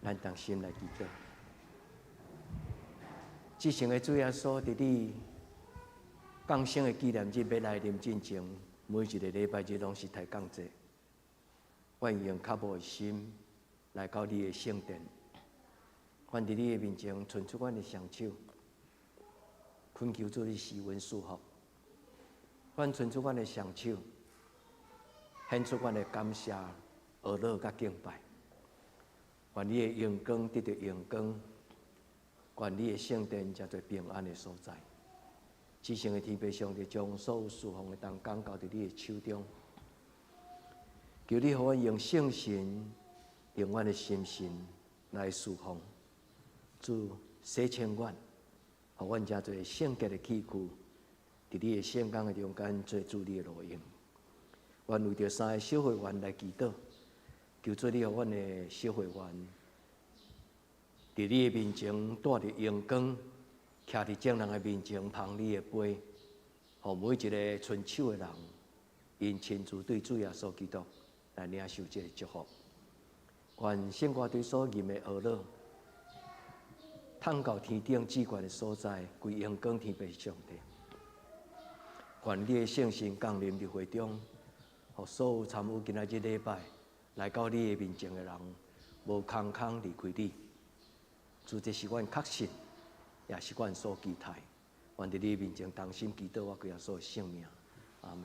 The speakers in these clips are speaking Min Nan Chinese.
咱同心來祈禱。至聖的主耶穌，佇你降生的紀念日欲來臨進前，每一个禮拜日攏是抬槓節。阮用渴慕的心來到你的聖殿，阮佇你的面前伸出阮的雙手，懇求主你施恩賜福。阮伸出阮的雙手，獻出阮的感謝、阿樂佮敬拜。願你的榮光得著榮光，願你的聖殿成做平安的所在。至聖的天父上帝將所有事奉的同工交佇你的手中，求你予阮用聖神，用阮的心神來事奉。主洗清阮，予阮成做聖潔的器具，佇你的聖工的中間做主你的路用。阮為著三个小會員來祈禱，求主你予阮的小會員，佇你的面前帶著榮光，徛佇眾人的面前捧你的杯，予每一个伸手的人，𪜶親自對主耶穌基督來領受這个祝福。願聖歌隊所吟的呵咾，淌到天頂至懸的所在，歸榮光天父上帝。願你的聖神降臨佇會中，予所有參與今仔日禮拜來到你的面前的人，無空空離開你。主，這是阮確信，也是阮所期待。願佇你面前同心祈禱，我歸耶穌的聖名。阿門。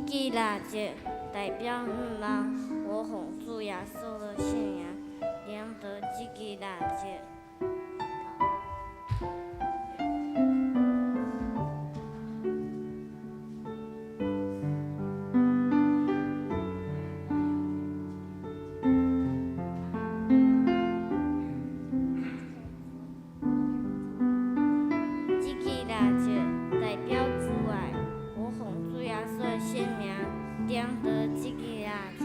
這支蠟燭代表讓我奉主耶穌的聖名，點著這支蠟燭。這支蠟燭代表主愛，我奉主耶穌的聖名，點著這支蠟燭。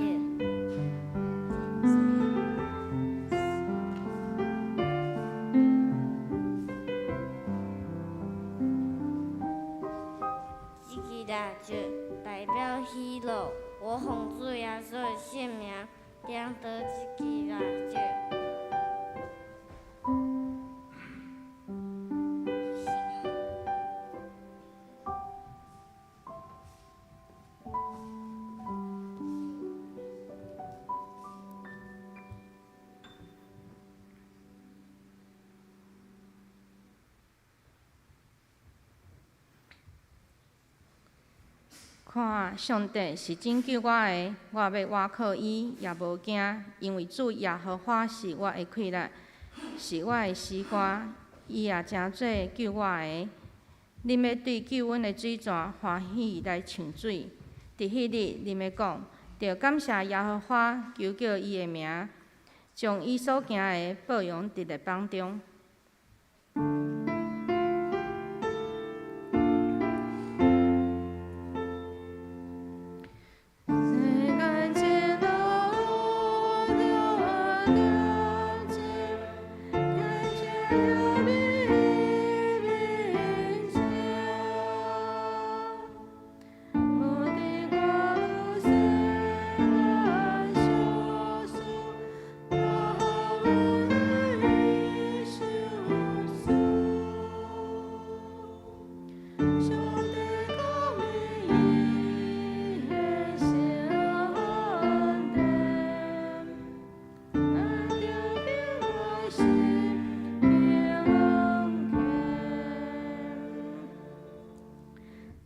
這支蠟燭代表喜樂，我奉主耶穌的聖名，點著這支蠟燭。看，上帝是拯救我的，我欲倚靠伊，也無驚，因為主耶和華是我的氣力，是我的詩歌，伊也成做救我的。恁欲對救阮的水泉歡喜來唱水。佇彼日，恁欲講：著感謝耶和華，求告伊的名，將伊所行的報揚佇列邦中。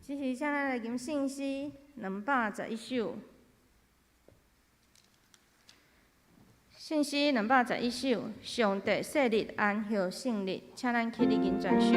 這時，請咱來吟聖詩211首。聖詩211首，上帝設立安息聖日，請咱起立吟全首。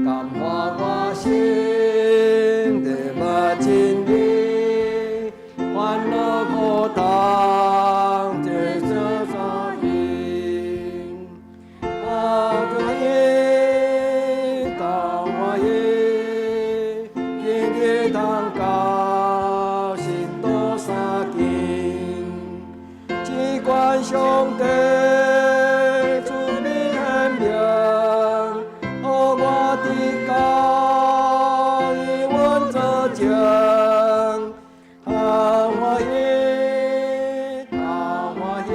感化我心，得目真理。上帝慈悲顯明，予我得到伊阮做證，通歡喜，通歡喜，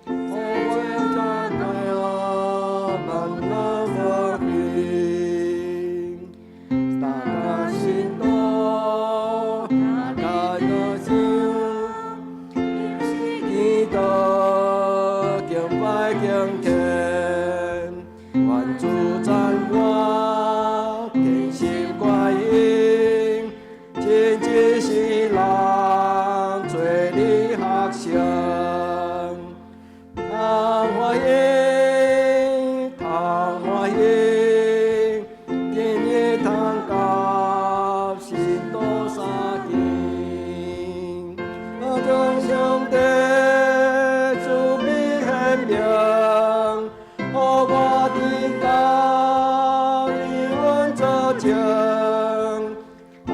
予我這對萬樂和平，大家信徒，大家都想。基督敬拜敬天，願主讚我，虔心觀音，真一世人做你學生，通歡喜，通歡喜，今日通佮信徒相見，將上帝慈悲顯明，予我得到伊阮做證，通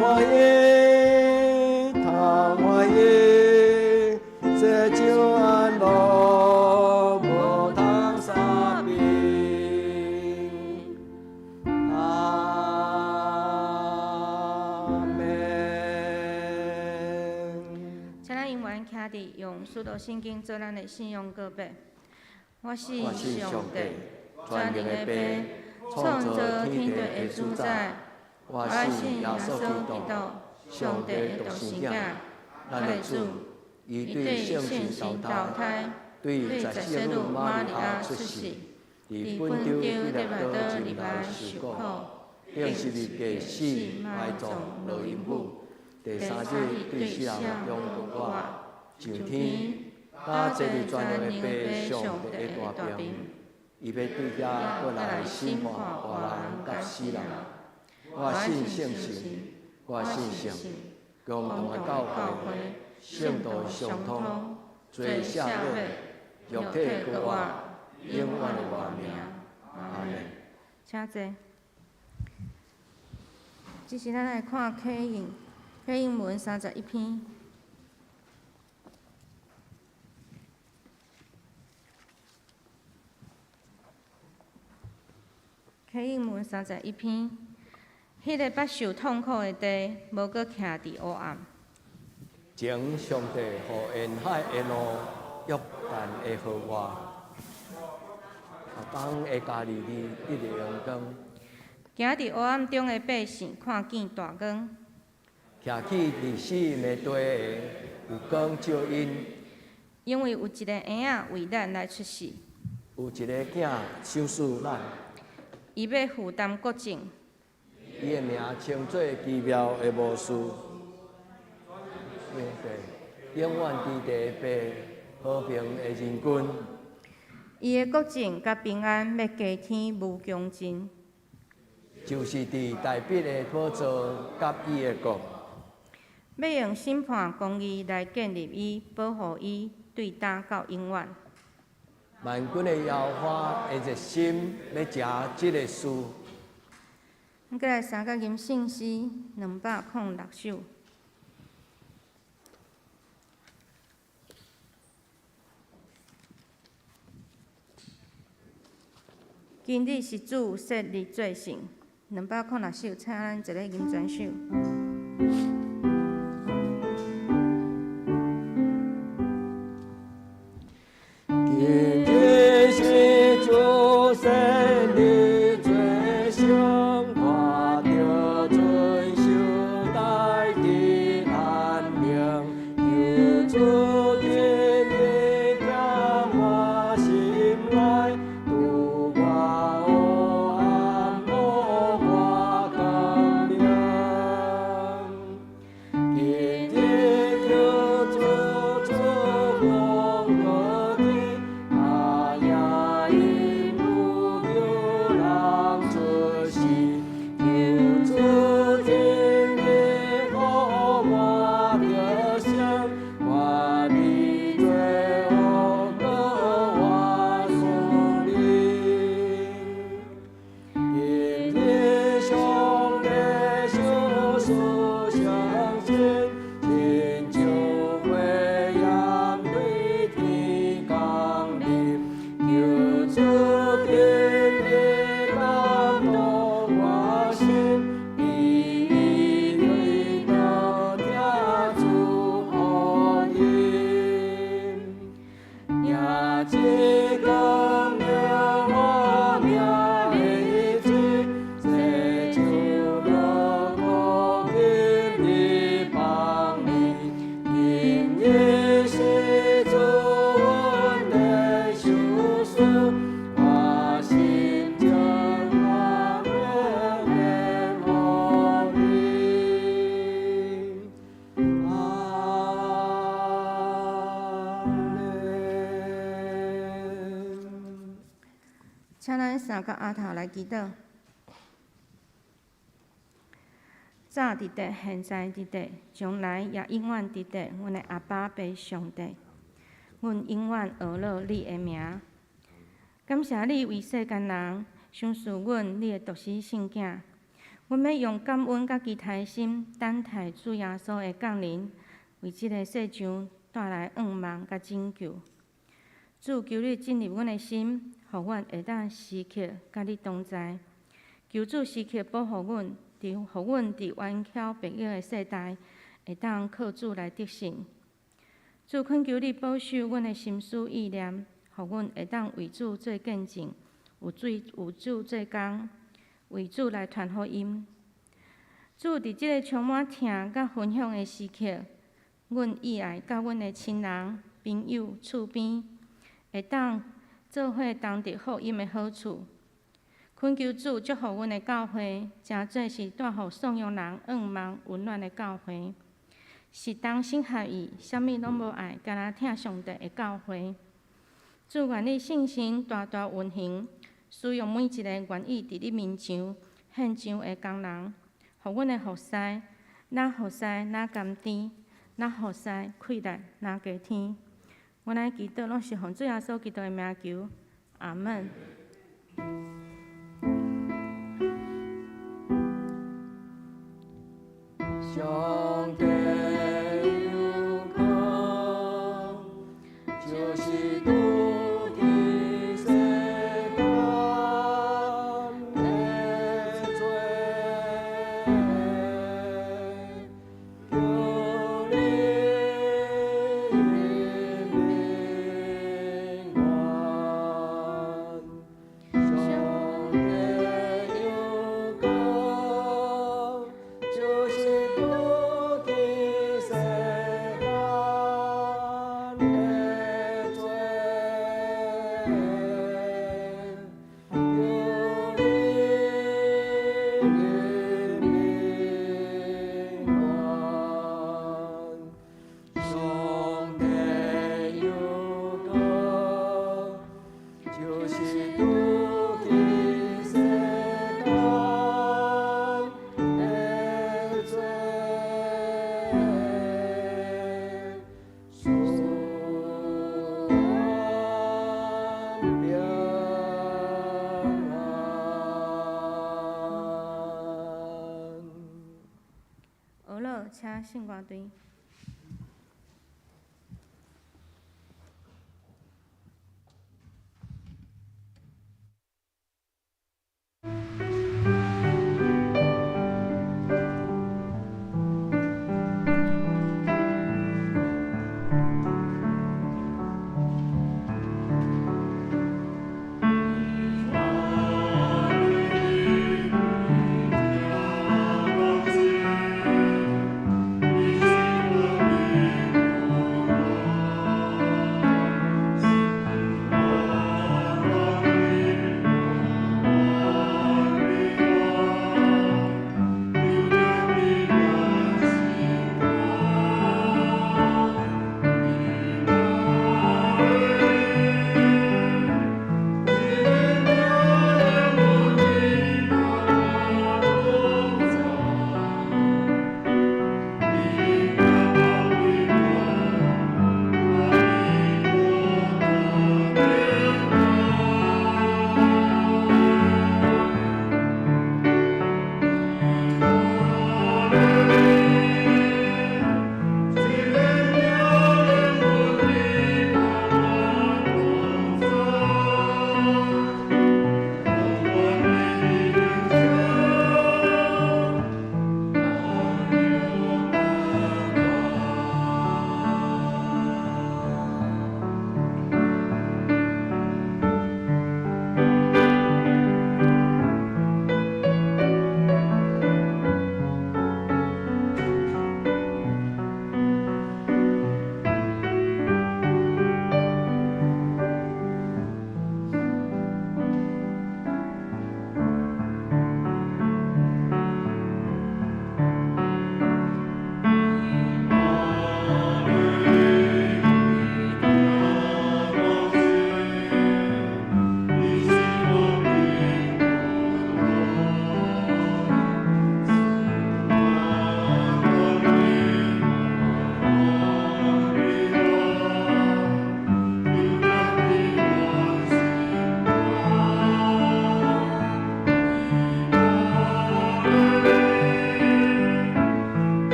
歡喜，通歡喜，世上安樂無通相比。阿們。請咱永遠徛佇用使徒信經做咱的信仰告白。我信我信上上帝帝，全能的父，創造天地的主宰。我我信耶信耶穌穌基基督，督，上帝的獨生囝，咱的主，伊伊對對聖聖神神投投胎，胎，對對十四十四路路瑪瑪利利亞亞出世出世，，佇佇本丟本丟彼彼列列多多入入來來受苦，受苦，並十字架死埋葬落陰府，第三日對死人中復活，上天，搭坐佇全能的父上帝的大爿，伊欲對遐閣來審判活人佮死人。我信聖神，我信聖共同的教會，聖徒相通，罪赦免，肉體復活，永遠的活命。阿們。請坐。這時咱來看啟應，啟應文31篇。啟應文31篇，彼个捌受痛苦的地，無閣徛佇黑暗。前上帝予沿海的路、約旦的河外，東的加利利得著榮光。行佇黑暗中的百姓，看見大光。徛起佇死蔭的地的，有光照𪜶。因為有一个嬰仔為咱來出世，有一个囝賞賜咱。伊欲負擔國政，伊的名稱做奇妙的巫師，對對，永遠佇地的父，和平的仁君。伊的國政佮平安欲加添無窮盡。就是佇大衛的寶座佮伊的國，欲用審判公義來建立伊，保護伊，對今到永遠。萬軍的耶和華的熱心欲成這个事。咱閣來三角吟聖詩206首。今日是主設立做聖，206首，請咱一个吟全首。今日是主設立做聖，我著遵守大地安寧，求主天日踮我心內，拄我黑暗，予我光明。三个阿頭來祈禱。早佇地，現在佇地，將來也永遠佇地。阮的阿爸父上帝，阮永遠呵咾你的名。感謝你為世間人賞賜阮你的獨生聖子。阮欲用感恩佮期待的心，等待主耶穌的降臨，為這个世上帶來盼望佮拯救。主，求你進入阮的心，予阮會當時刻佮你同在。求主時刻保護阮，佇予阮佇頑巧悖逆的世代，會當靠主來得勝。主，懇求你保守阮的心思意念，予阮會當為主做見證，為主做工，為主來傳福音。主，佇這个充滿疼佮分享的時刻，阮意愛佮阮的親人、朋友、厝邊，會當做伙同得福音的好處。懇求主祝福阮的教會，成做是帶予散養人盼望、溫暖的教會，是同心合意，啥物攏無愛，干焦疼上帝的教會。主，願你聖神大大運行，使用每一个願意佇你面前獻上的工人，予阮的服侍，若服侍若甘甜，若服侍氣力若加添。阮來祈禱，攏是奉主耶穌基督的名求，阿門。上帝有光，就是拄佇世間的罪，求你平安。上帝有光，就是拄佇世間的罪，求你平安。上帝有光，就是拄佇世間的罪，賜阮平安。呵咾，請聖歌隊。 Thank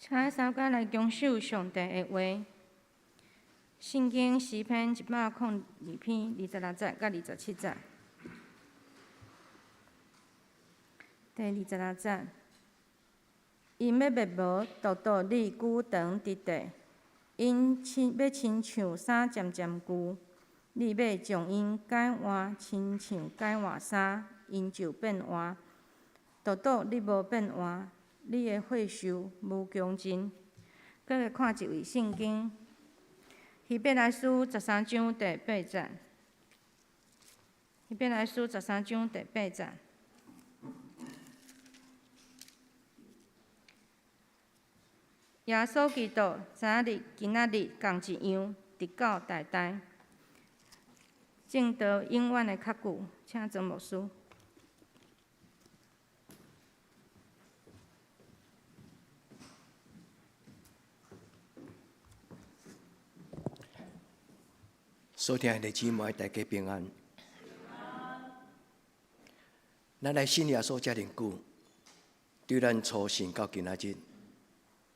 請三個來恭守上帝的話。聖經詩篇102篇26節佮27節。第26節，𪜶欲滅無，獨獨你久長佇地；𪜶親欲親像衫漸漸舊，你欲將𪜶改換，親像改換衫，𪜶就變換。獨獨你無變換，你的歲壽無窮盡。閣來看一位聖經，希伯來書13章第8節。希伯來書十三章第八節。耶穌基督昨日、今仔日仝一樣，直到代代。正道永遠的確據，請曾牧師。所聽的姊妹，大家平安。咱來信耶穌遮爾久，對咱初信到今仔日，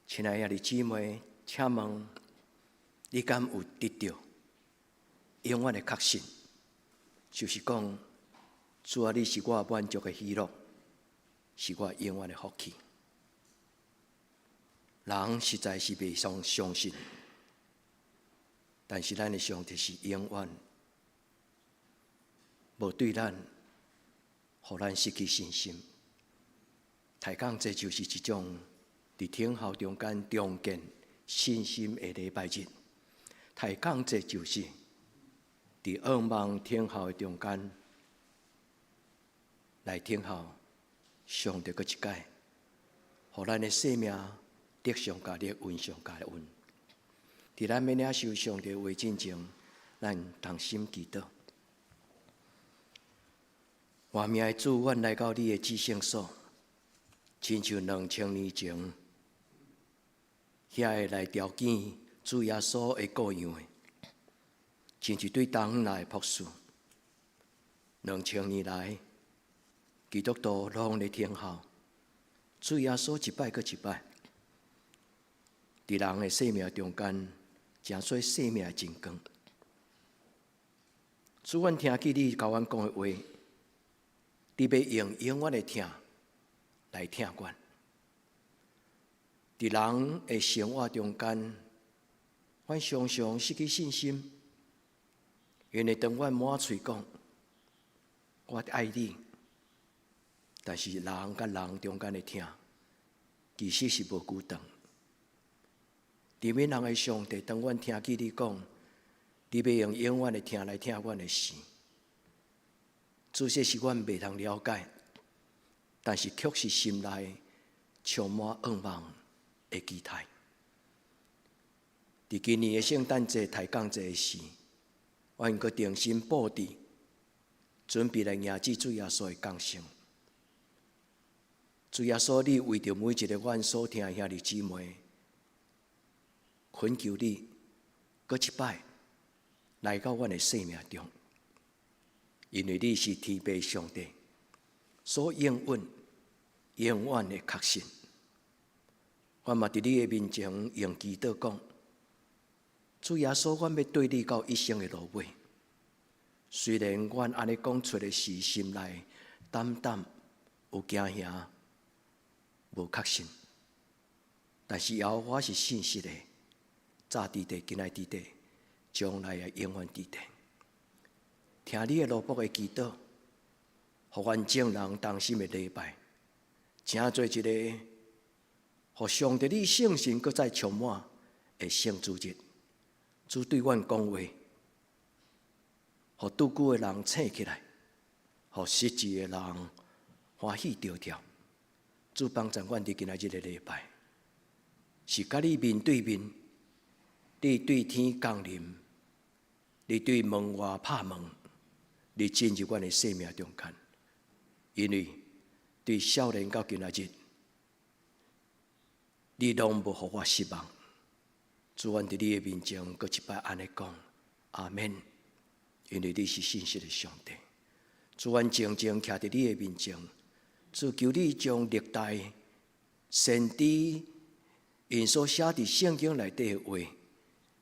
親愛的姊妹，請問你敢有得著永遠的確信？就是講，主啊，你是我滿足的喜樂，是我永遠的福氣。人實在是袂相信，但是咱的上帝是永遠無對咱，予咱失去信心。抬槓這就是一種佇等候中間重建信心的禮拜日。抬槓這就是佇仰望等候的中間來等候上帝閣一擺，予咱的生命力上加力，恩上加恩。佇咱欲領受上帝話進前，咱同心祈禱。活命的主，阮來到你的至聖所，親像2000年前，遐个來調見主耶穌的羔羊的，親像對東來的朴素。2000年來，基督徒攏咧等候主耶穌一擺閣一擺，佇人的生命中間，成做生命的真光。主，阮聽見你共阮講的話，你欲用永遠的疼來疼阮。佇人的生活中間，阮常常失去信心，因為當阮滿喙講我愛你，但是人佮人中間的疼，其實是無久長。憐憫人的上帝，當阮聽見你講，你欲用永遠的疼來疼阮的時，這些是阮袂通了解，但是卻是心內充滿向望的期待。佇今年的聖誕節、抬槓節的時，阮閣重新布置，準備來迎接主耶穌的降生。主耶穌，你為著每一个阮所疼的兄弟姊妹，懇求你，閣一擺來到阮的生命中，因為你是天父上帝所應允永遠的確信。我嘛佇你的面前用祈禱講，主耶穌，阮欲綴你到一生的落尾。雖然阮按呢講出的時，心內膽膽有驚嚇，無確信，但是耶和華是信實的，早佇地，今仔佇地，將來也永遠佇地。聽你的奴僕的祈禱，予阮眾人同心的禮拜，成做一个，予上帝你聖神閣再充滿的聖主日。主對阮講話，予拄久的人醒起來，予失志的人歡喜跳跳。主幫助阮佇今仔日的禮拜，是佮你面對面，你對天降臨，你對門外拍門，你進入阮的生命中間。因為對少年到今仔日，你攏無予我失望。主，阮佇你的面前，閣一擺按呢講，阿們。因為你是信實的上帝。主，阮靜靜徛佇你的面前，主求你將歷代先知 𪜶所寫佇聖經內底的話，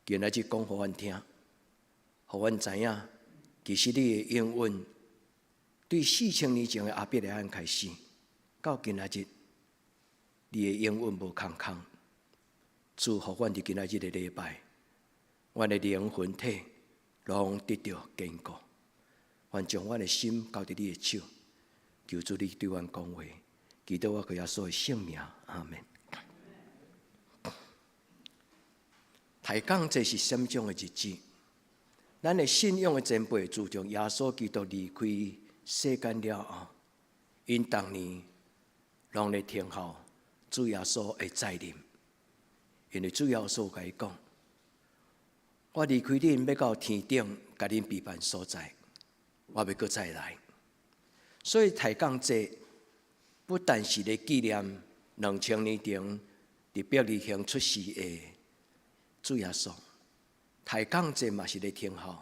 今仔日講予阮聽，予阮知影，其實你的應允對4000年前的亞伯拉罕開始，到今仔日，你的應允無空空。祝福阮佇今仔日的禮拜，阮的靈魂體攏得著堅固。阮將阮的心交佇你的手，求主你對阮講話，祈禱我靠耶穌的聖名，阿門。抬槓節是啥物種的日子？咱的信仰的前輩自從耶穌基督離開世間了後，𪜶逐年攏咧聽候主耶穌的再臨。因為主耶穌共伊講：我離開恁，欲到天頂，共恁備辦所在，我欲閣再來。所以抬槓節不但是咧紀念2000年前佇伯利恆出世的主耶穌，抬槓節嘛是咧聽候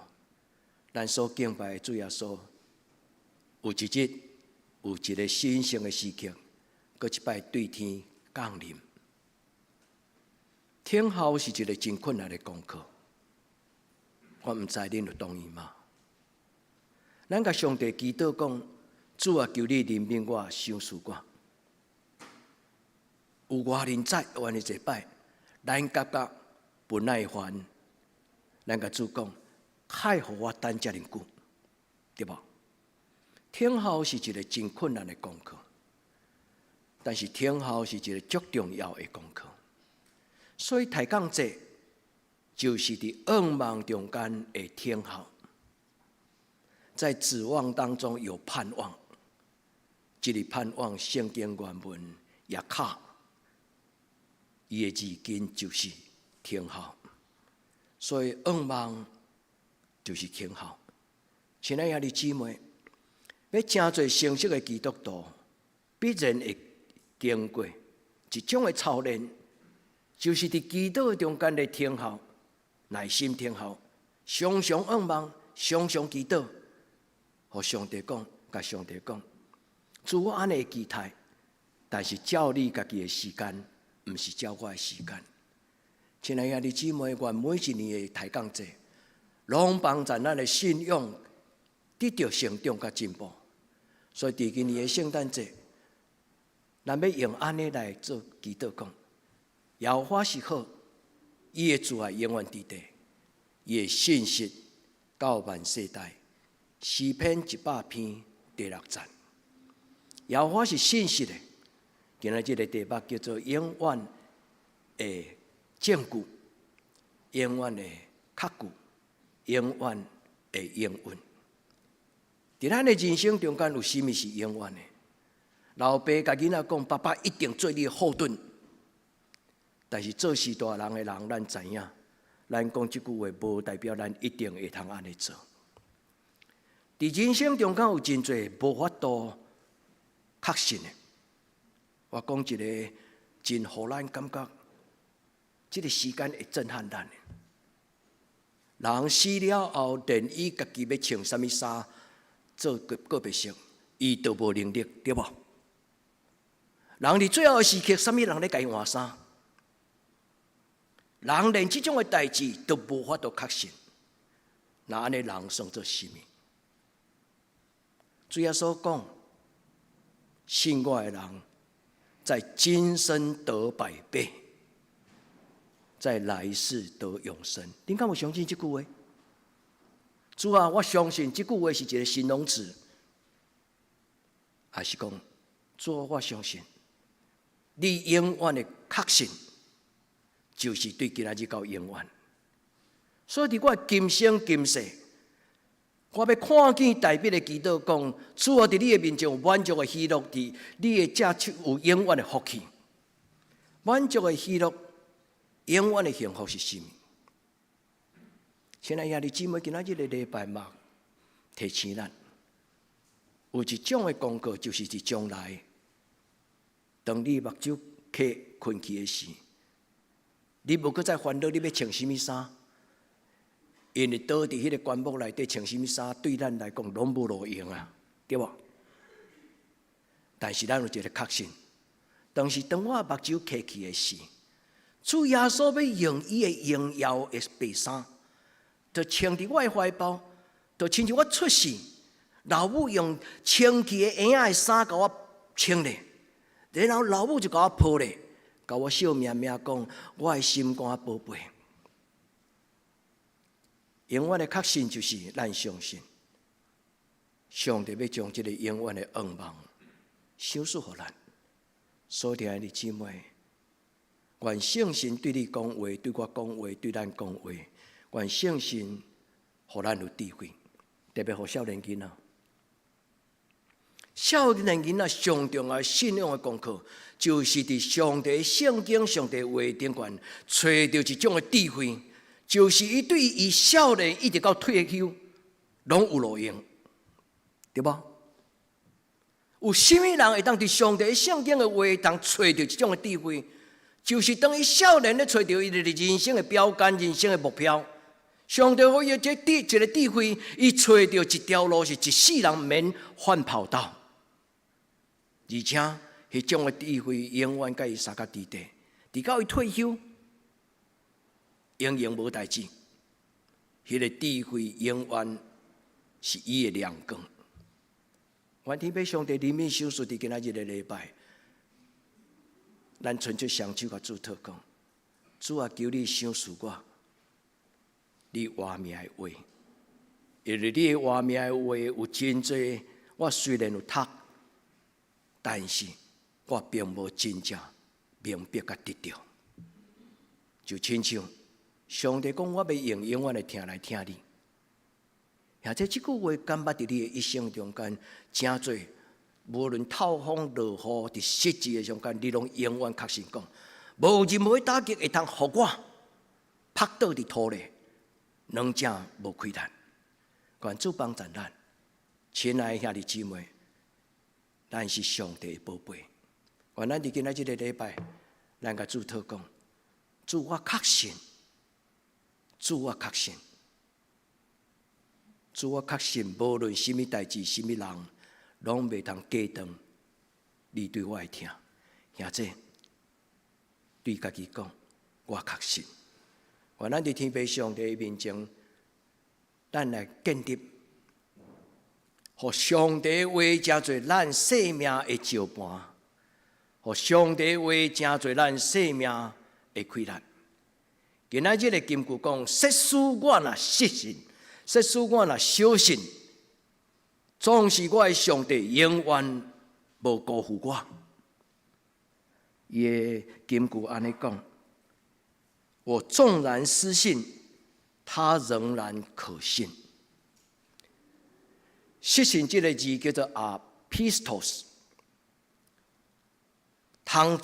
咱所敬拜的主耶穌，有一日有一个神聖的時刻，閣一擺對天降臨。聽候是一个真困難的功課，我毋知恁有同意嗎？咱共上帝祈禱講：主啊，求你憐憫我，賞賜我。有偌爾濟，偌爾濟擺，咱感覺不耐煩，咱共主講：較予我等遮爾久，對無？聽候是一个真困難的功課，但是聽候是一个足重要的功課。所以抬槓節就是佇仰望中間的聽候，在指望當中有盼望。這个盼望，聖經原文也卡，伊的字根就是聽候。所以仰望就是聽候。親愛的兄弟姊妹，欲成做成熟的基督徒，必然會經過一種的操練。就是佇祈禱中間的聽候，耐心聽候，常常仰望，常常祈禱，予上帝講，共上帝講，主，我按呢會期待，但是照你家己的時間，毋是照我的時間。親愛的兄弟姊妹，願每一年的抬槓節，攏幫助咱的信仰得著成長佮進步。所以，佇今年的聖誕節，咱欲用按呢來做祈禱講。耶和華是好，伊的慈愛永遠佇地，伊的信實到萬世代。詩篇100篇第六節。耶和華是信實的。今仔這个題目叫做永遠的證據，永遠的確據，永遠的應允。佇咱的人生中間有啥物是永遠的？老爸共囡仔講，爸爸一定做你的後盾。但是做序大人的人，咱知影，咱講這句話，無代表咱一定會通按呢做。佇人生中間有真濟無法度確信的。我講一个真予咱感覺，這个時間會震撼咱的。人死了後，連伊家己欲穿啥物衫做告告別式，伊都無能力，對無？人佇最後的時刻，啥物人咧共伊換衫？人連這種的代誌都無法度確信，那按呢人算做啥物？主耶穌講：信我的人，在今生得百倍，在來世得永生。恁敢有相信這句話？主啊，我相信這句話是一个形容詞，還是講主啊，我相信你永遠的確信，就是對今仔日到永遠。所以，佇我今生今世，我欲看見大衛的祈禱講：主啊，佇你的面前有滿足的喜樂，佇你的正手有永遠的福氣。滿足的喜樂，永遠的幸福是啥物？親愛兄弟姊妹，今仔日个禮拜嘛，提醒咱有一種的功課，就是佇將來，當你目睭瞌睏去的時，你無閣再煩惱你欲穿啥物衫，因為倒佇彼个棺木內底穿啥物衫，對咱來講攏無路用啊，對無？但是咱有一个確信，當時當我目睭瞌去的時，主耶穌欲用伊的榮耀的白衫，就穿佇我的懷抱，就親像我出世，老母用清氣的嬰仔的衫共我穿咧，然後老母就共我抱咧，共我笑命命講，我的心肝寶貝。永遠的確信就是咱相信，上帝欲將這个永遠的願望賞賜予咱。所親愛的姊妹，願聖神對你講話，對我講話，對咱講話。願聖神予咱有智慧，特別予少年囡仔。少年囡仔上重要信仰的功課，就是佇上帝聖經、上帝話頂懸，揣著一種的智慧，就是伊對伊少年一直到退休，攏有路用，對無？有啥物人會當佇上帝聖經的話當揣著這種的智慧？就是當伊少年咧揣著伊的人生的標杆、人生的目標。上帝予伊這智一个智慧，伊揣著一條路是一世人免換跑道，而且彼種的智慧永遠佮伊相佮佇底，直到伊退休，永遠無代誌。彼个智慧永遠是伊的亮光。願天父上帝憐憫賞賜佇今仔日的禮拜，咱伸出雙手共主禱告，主啊，求你賞賜我，你活命的話，因為你的活命的話有真濟，我雖然有讀，但是我並無真正明白佮得著。就親像上帝講，我欲用永遠的疼來疼你。而且這句話，感覺佇你的一生中間，誠濟，無論透風落雨，佇實際的中間，你攏永遠確信講，無任何打擊會通予我仆倒佇土裡，兩腳無氣力。願主幫助咱，親愛的兄弟姊妹，咱是上帝的寶貝。願咱佇今仔這个禮拜，咱共主禱告，主我確信，主我確信。主我確信，無論啥物代誌、啥物人，攏袂通隔斷你對我的疼。兄弟，對家己講，我確信。願咱佇天父上帝面前，咱來建立，予上帝話成做咱生命的石盤，予上帝話成做咱生命的氣力。今仔日的金句講：設使我若失信，設使我若小信，總是我的上帝永遠無辜負我。伊的金句按呢講：我縱然失信，他仍然可信。失信這个字叫做 apistos，通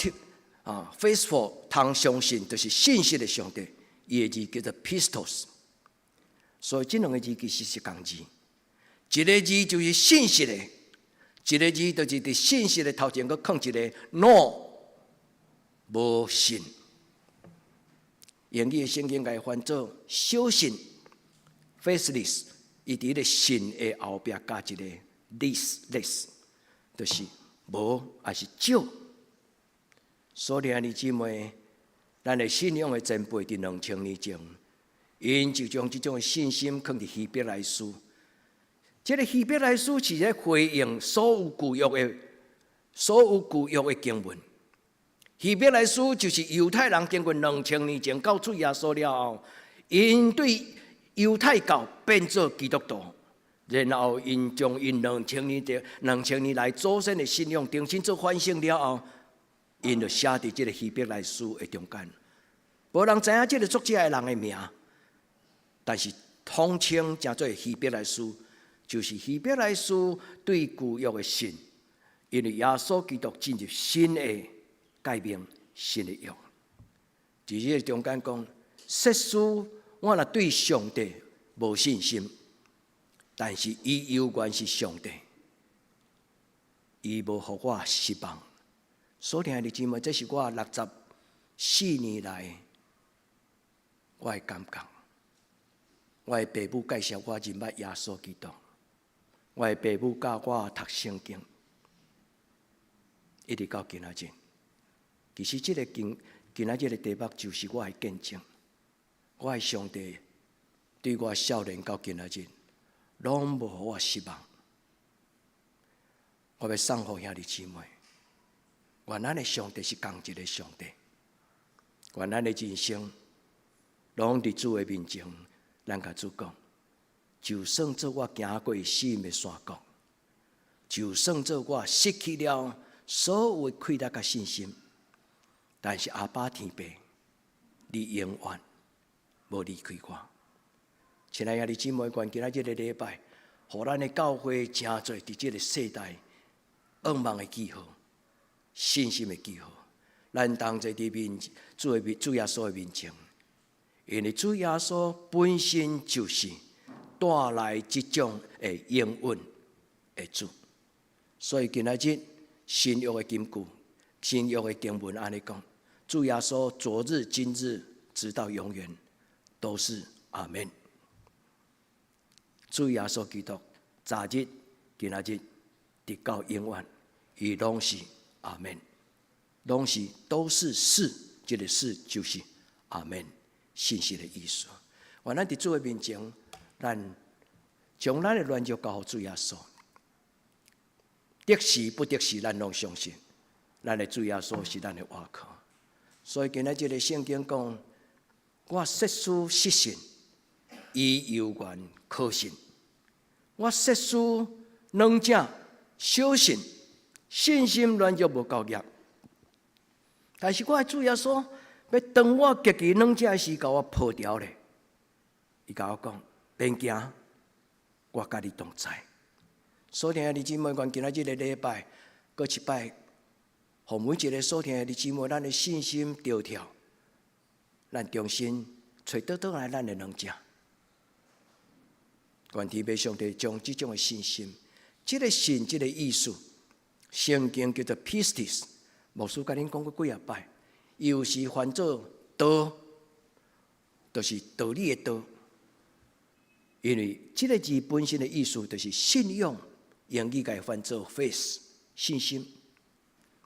啊，faithful 通相信，就是信實的上帝。伊的字叫做 pistos。所以這兩个字其實是仝字，一个字就是信實的，一个字就是佇信實的頭前閣囥一个 no，無信。英語的聖經共伊翻做小信（faithless），伊佇彼个信的後壁加一个 less less，就是無抑是少。所以兄弟姊妹，咱的信仰的前輩佇2000年前，𪜶就將這種的信心囥佇希伯來書。這个希伯來書是咧回應所有舊約的經文。希伯來書就是猶太人經過兩千年前到主耶穌了後，𪜶對猶太教變做基督徒，然後𪜶將𪜶兩千年來祖先的信仰重新做反省了後，𪜶就寫佇這个希伯來書的中間。無人知影這个作者的人的名，但是統稱稱做希伯來書，就是希伯來書對舊約的信，因為耶穌基督進入新的誡命、新的約。佇這个中間講，設使我若對上帝無信心，但是伊猶原是上帝，伊無予我失望。所聽的姊妹，這是我64年來我的感覺。我的爸母介紹我認捌耶穌基督，我的爸母教我讀聖經，一直到今仔日。其實這个經今仔這个題目就是我的見證，我的上帝對我少年到今仔日，攏無予我失望。我欲送予兄弟姊妹，願咱的上帝是仝一个上帝，願咱的人生攏佇主的面前，咱共主講，就算做我行過死蔭的山谷，就算做我失去了所有的氣力佮信心，但是阿爸天父，你永遠無離開我。親愛的兄弟姊妹，願今仔這个禮拜，予咱的教會成做佇這个世代向望的記號、信心的記號。咱同齊佇面主的面主耶穌的面前，因為主耶穌本身就是帶來這種的應允的主。所以今仔日新約的金句、新約的經文按呢講：主耶穌昨日、今日，直到永遠，都是阿門。主耶穌基督昨日、今仔日，直到永遠，伊攏是阿門，攏是都是是，這个是就是阿門，信實的意思。願咱佇主的面前，咱將咱的軟弱交予主耶穌。得時不得時，咱攏相信，咱的主耶穌是咱的倚靠。所以今仔這个聖經講，我設使失信，伊猶原可信；我設使軟弱小信，信心軟弱無夠額。但是我的主耶穌，欲當我極其軟弱時，共我抱牢咧。伊共我講，免驚，我佮你同在。所聽的弟姊妹，願今仔這个禮拜，閣一擺，予每一个所聽的弟姊妹，咱的信心著跳，咱重新揣倒轉來咱的軟弱。願天父上帝將這種的信心，這个信，這个意思，聖經叫做 pistis，牧師共恁講過幾仔擺，有時翻做道，就是道理的道。因為這个字本身的意思就是信仰，英語共翻做 faith 信心。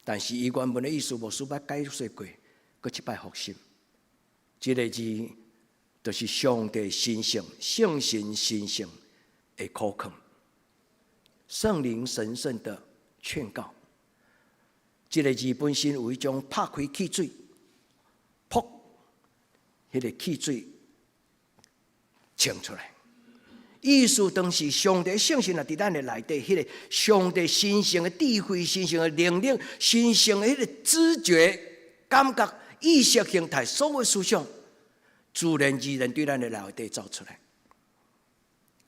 但是伊原文的意思，牧師捌解釋過，閣一擺復習。這个字就是上帝神聖、聖神神聖的苦勸，聖靈神聖的勸告。這个字本身有一種拍開汽水，噗，彼个汽水衝出來。意思當時上帝聖神啊，佇咱的內底，彼个上帝神聖的智慧、神聖的能力、神聖的彼个知覺、感覺、意識形態，所有思想，自然而然對咱的內底走出來。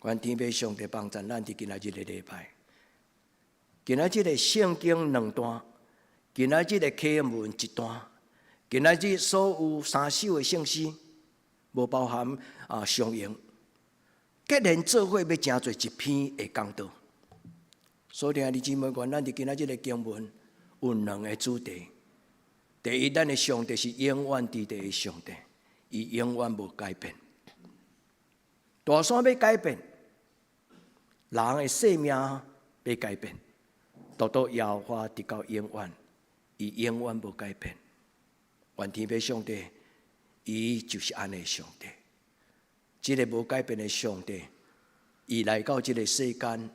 願天父上帝幫助咱佇今仔日的禮拜，今仔日的聖經兩段，今仔日的啟文一段，今仔日所有三首的聖詩，無包含啊相應。結連做伙欲成做一篇的講道，所以兄弟姊妹，願咱佇今仔日的經文有兩个主題。第一，咱的上帝是永遠佇地的上帝，伊永遠無改變。大山欲改變，人的性命欲改變，獨獨耶和華直到永遠，伊永遠無改變。願天父上帝，伊就是按呢上帝。這个無改變的上帝，伊來到這个世間，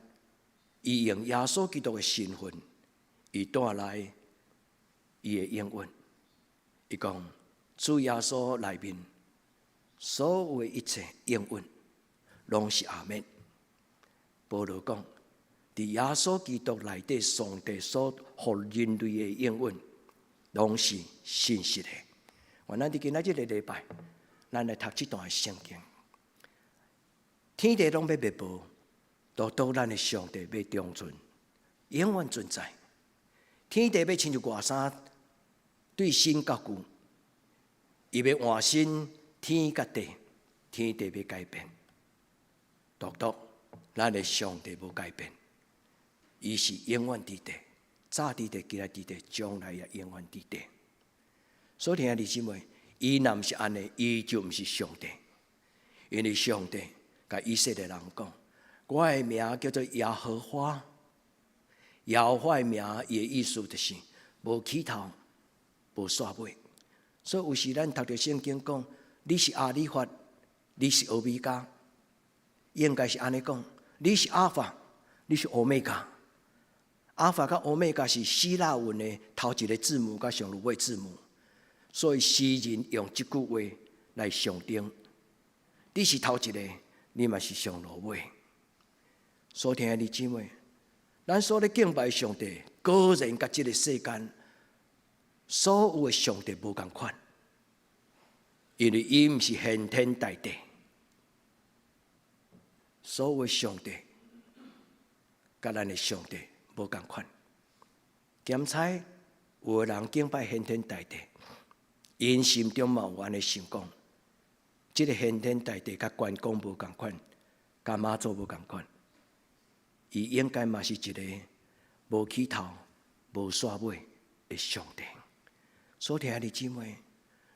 伊用耶穌基督的身份，伊帶來伊的應允。伊講主耶穌內面所有的一切應允，攏是阿門。保羅講，佇耶穌基督內底，上帝所予人類的應允，攏是信實的。願咱佇今仔這个禮拜，咱來讀這段的聖經。天地攏欲滅無，獨獨咱的上帝欲長存，永遠存在。天地欲親像外衫對新佮舊，伊欲換新天佮地，天地欲改變，獨獨咱的上帝無改變，伊是永遠佇地，早佇地，今仔佇地，將來也永遠佇地。所以兄弟姊妹，伊若毋是按呢，伊就毋是上帝，因為上帝共以色列人講，我的名叫做耶和華。耶和華的名，伊的意思就是無起頭、無煞尾。所以有時咱讀著聖經講，你是阿里法，你是歐米伽，應該是按呢講，你是阿法，你是歐米伽。阿法佮歐米伽是希臘文的頭一个字母佮上落尾字母，所以詩人用這句話來象徵，你是頭一个，你嘛是上落尾。所聽的弟姊妹，咱所咧敬拜上帝，果然佮這个世間所有的上帝無仝款，因為伊毋是玄天大地，所有的上帝佮咱的上帝無仝款。兼且有的人敬拜玄天大帝，𪜶心中嘛有按呢想講，這个玄天大帝佮關公無仝款，佮媽祖無仝款，伊應該嘛是一个無起頭、無煞尾的上帝。所聽的姊妹，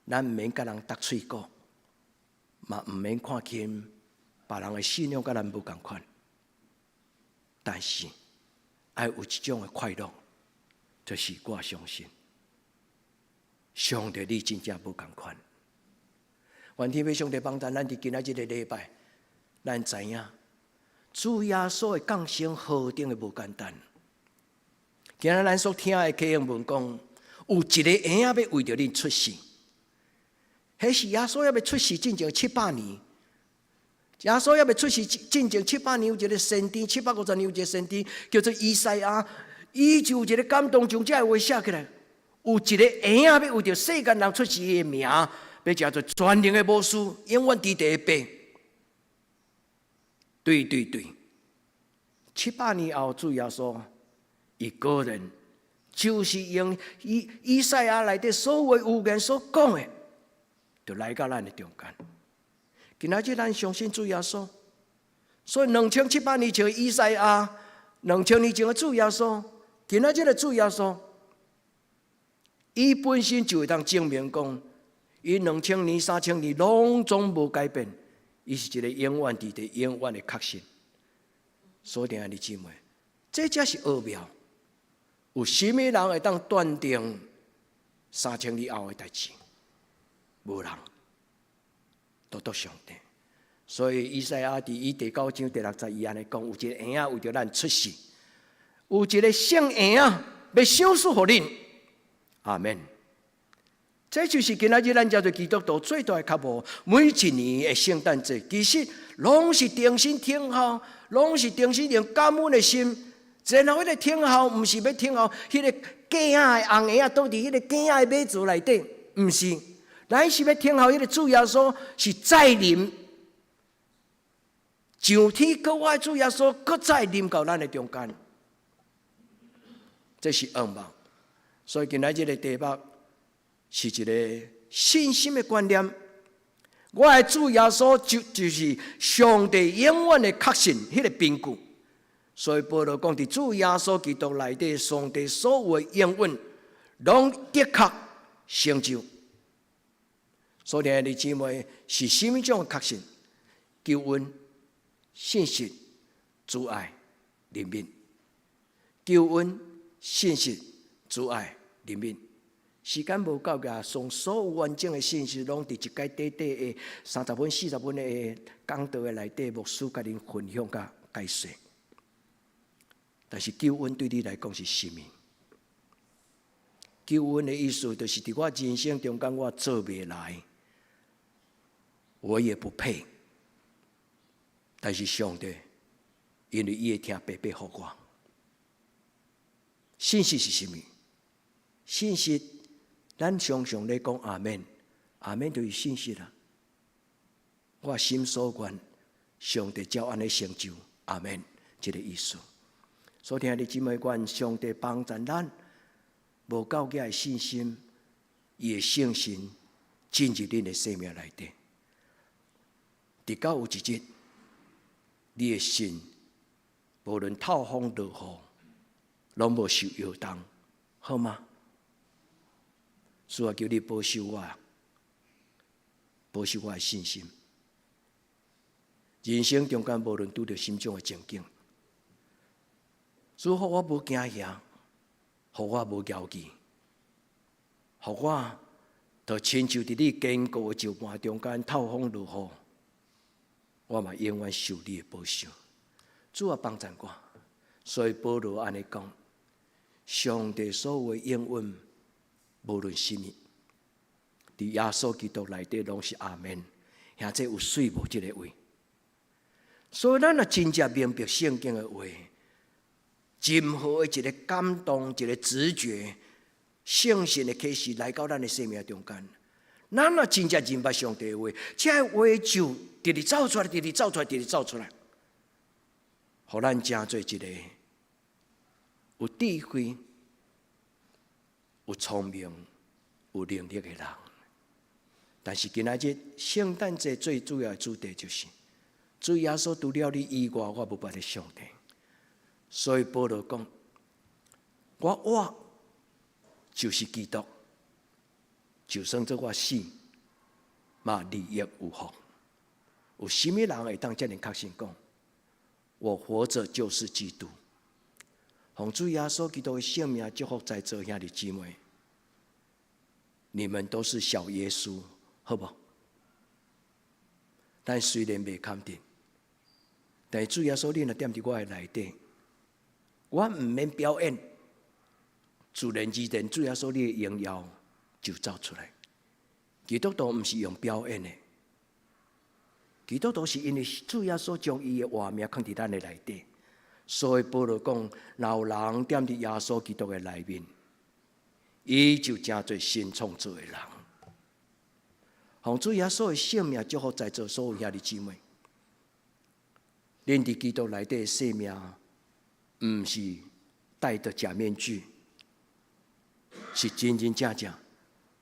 咱毋免佮人鬥喙鼓，嘛毋免看輕別人的信仰佮咱無仝款，但是愛有一種的快樂，就是我相信上帝你真正無仝款。願天父上帝幫助咱佇今仔這个禮拜，咱知影主耶穌的降生何等的無簡單。今仔咱所聽的啟應文講，有一个嬰仔欲為著恁出世，彼是耶穌猶未出世進前七百年。耶穌猶未出世進前七百年，有一个先知，750年有一个先知叫做以賽亞，伊就有一个感動，將這个話寫起來。有一个嬰仔欲為著世間人出世的名，欲成做全能的謀士，永遠佇地的父。對對對，七百年後主耶穌，伊果然就是用以賽亞內底所有預言所講的，就來到咱的中間。今仔日咱相信主耶穌，所以2700年前的以賽亞，2000年前的主耶穌，今仔日的主耶穌，伊本身就會當證明講，伊2000年、3000年攏總無改變，伊是一个永遠佇地、永遠的確信。所以，兄弟姊妹，這才是奧妙。有啥物人會當斷定3000年後的代誌？無人，獨獨上帝。所以，以賽亞佇伊第九章第六節，伊按呢講：有一个嬰仔為著咱出世，有一个聖嬰仔欲賞賜予恁。阿門。這就是今仔日咱遮濟基督徒最大的渴慕。每一年的聖誕節，其實攏是重新聽候，攏是重新用感恩的心。然後彼个聽候，毋是欲聽候彼个囝仔的紅嬰仔倒佇彼个囝仔的馬槽內底，毋是，咱是欲聽候彼个主耶穌是再臨上天閣活主耶穌，閣再臨到咱的中間。這是願望。所以今仔這个題目是一个信心的觀念。我的主耶穌就是上帝永遠的確信，彼个憑據。所以保羅講，佇主耶穌基督內底，上帝所有的應允，攏的確成就。所以，兄弟姊妹是啥物種的確信？救恩、信實、慈愛、憐憫。救恩、信實、慈愛、憐憫。時間無夠㗎，將所有完整的信息，攏佇一屆短短的30分、40分的講道的內底，牧師共恁分享佮解說。但是救恩對你來講是啥物？救恩的意思就是佇我人生中間，我做袂來，我也不配。但是上帝因為伊的疼白白予我。信實是啥物？信實，咱常常咧講阿們，阿們就是信實啦。我心所願，上帝照按呢成就，阿們，這个意思。所以，兄弟姊妹，願上帝幫助咱，無夠額的信心，伊的聖神進入恁的生命內底。直到有一日，你的心無論透風落雨，攏無受搖動，好嗎？主啊，求你保守我，保守我的信心。人生中間無論拄著啥物種的情景，主予我無驚嚇，予我無焦慮，予我就親像佇你堅固的石盤中間透風落雨，我嘛永遠受你的保守。主啊，幫贊我。所以保羅按呢講：上帝所有的應允，無論啥物，佇耶穌基督內底攏是阿門。兄這有媠無？這个話。所以咱若真正明白聖經的話，任何的一個感動、一個直覺、聖神的啟示來到咱的生命中間，咱若真正認捌上帝的話，這個話就直直走出來，直直走出來，直直走出來，予咱成做一個有智慧、有聰明、有能力的人。但是今仔日聖誕節最主要的主題就是，主耶穌除了你以外，我無別的上帝。所以保羅講：我活就是基督，就算做我死，嘛利益有份。有啥物人會當遮爾確信講：我活著就是基督？奉主耶穌基督的聖名祝福在座兄弟姊妹，你們都是小耶穌，好無？咱雖然袂肯定，但是主耶穌，你若踮佇我的內底，我毋免表演，自然而然，主耶穌你的榮耀就走出來。基督徒毋是用表演的，基督徒是因為主耶穌將伊的活命囥佇咱的內底，所以保羅講，若有人踮佇耶穌基督的內面，伊就成做新創造的人。奉主耶穌的聖名祝福在座所有兄弟姊妹，恁佇基督內底的生命，毋是戴著假面具，是真真正正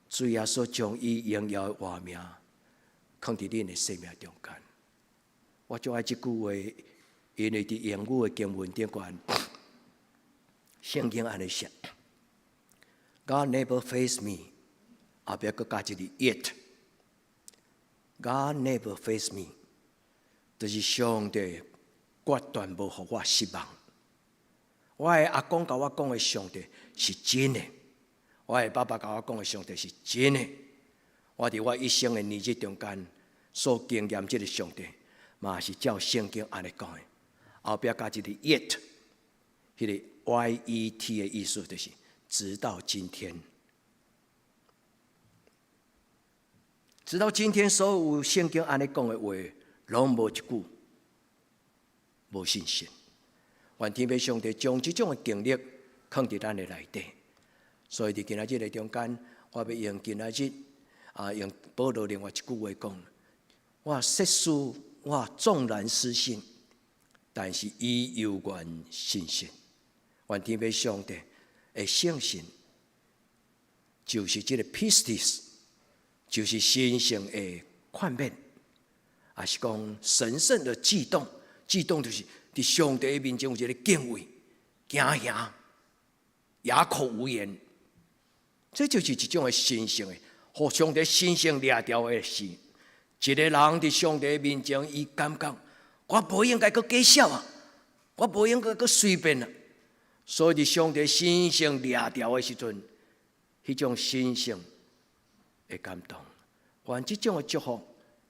主耶穌將伊榮耀的活命囥佇恁的生命中間。我足愛這句話，因為佇英語的經文頂懸，聖經按呢寫：God never fails me，後壁閣加一個 yet。God never fails me，就是上帝決斷無予我失望。我的阿公共我講的上帝是真的，我的爸爸共我講的上帝是真的。我佇我一生的年日中間所經驗這个上帝，嘛是照聖經按呢講的。後壁加一個 yet，彼个 Y E T 的意思就是直到今天。直到今天，所有聖經按呢講的話，攏無一句無信實。願天父上帝將這種的經歷囥佇咱的內底。所以佇今仔日的中間，我欲用今仔日啊，用保羅另外一句話講：我設使我縱然失信，但是伊猶原信實。願天父上帝的聖信，就是這个 pistis，就是神聖的勸勉，也是講神聖的悸動。悸動就是佇上帝面前有一个敬畏、驚嚇、啞口無言。這就是一種的神聖的，予上帝神聖掠著的事。一个人佇上帝面前，伊感覺我無應該閣假笑啊，我無應該閣隨便啊。所以佇上帝神聖掠著的時陣，彼種神聖的感動，願這種的祝福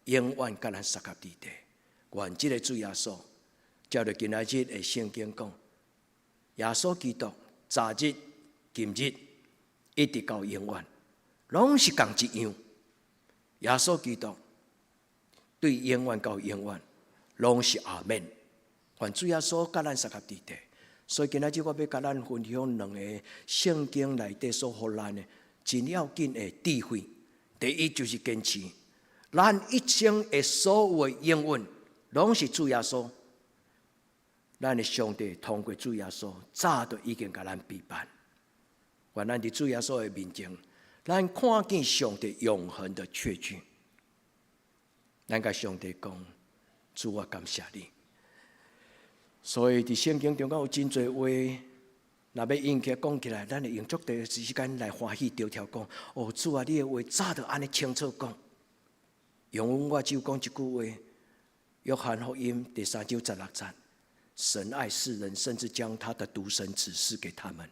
永遠佮咱相佮佇底。願這个主耶穌，照著今仔日的聖經講，耶穌基督昨日、今日一直到永遠，攏是仝一樣。耶穌基督對永遠到永遠，攏是阿門。願主耶穌佮咱相佮佇底。所以今仔日我欲共咱分享兩个聖經內底所予咱的真要緊的智慧。第一就是堅持，咱一生的所有的應允，攏是主耶穌。咱的上帝通過主耶穌，早就已經共咱備辦。願咱佇主耶穌的面前，咱看見上帝永恆的確據。咱共上帝講：主，我感謝你。所以佇聖經中間有真濟話，若欲用起來講起來，咱會用足濟時間來歡喜著跳講。哦，主啊，你的話早就按呢清楚講。用我只有講一句話：約翰福音第三章十六節，神愛世人，甚至將他的獨生子賜給他們，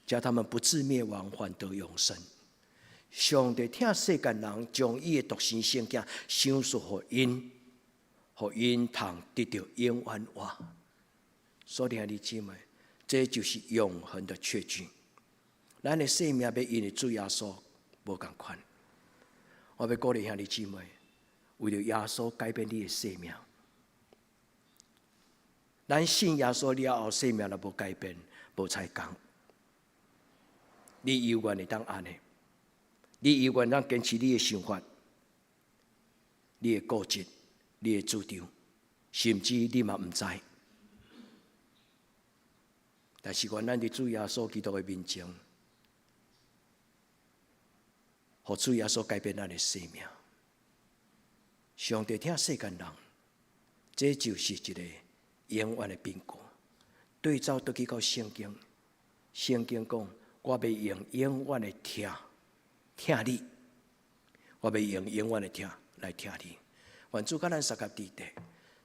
叫他們不至滅亡，反得永生。上帝疼世間人，將伊的獨生聖子賞賜予𪜶，予𪜶通得著永遠活。所以兄弟姊妹，這就是永恆的確據。咱的生命欲因為主耶穌無仝款。我欲鼓勵兄弟姊妹，為著耶穌改變你的生命。咱信耶穌了後，生命若無改變，無彩工。你猶原會當按呢？你猶原當堅持你的想法、你的固執、你的主張，甚至你嘛毋知。但是，願咱佇主耶穌基督的面前，予主耶穌改變咱的生命。上帝疼世間人，這就是一个永遠的憑據。對照倒去到聖經，聖經講：我欲用永遠的疼疼你，我欲用永遠的疼來疼你。願主佮咱相佮佇底，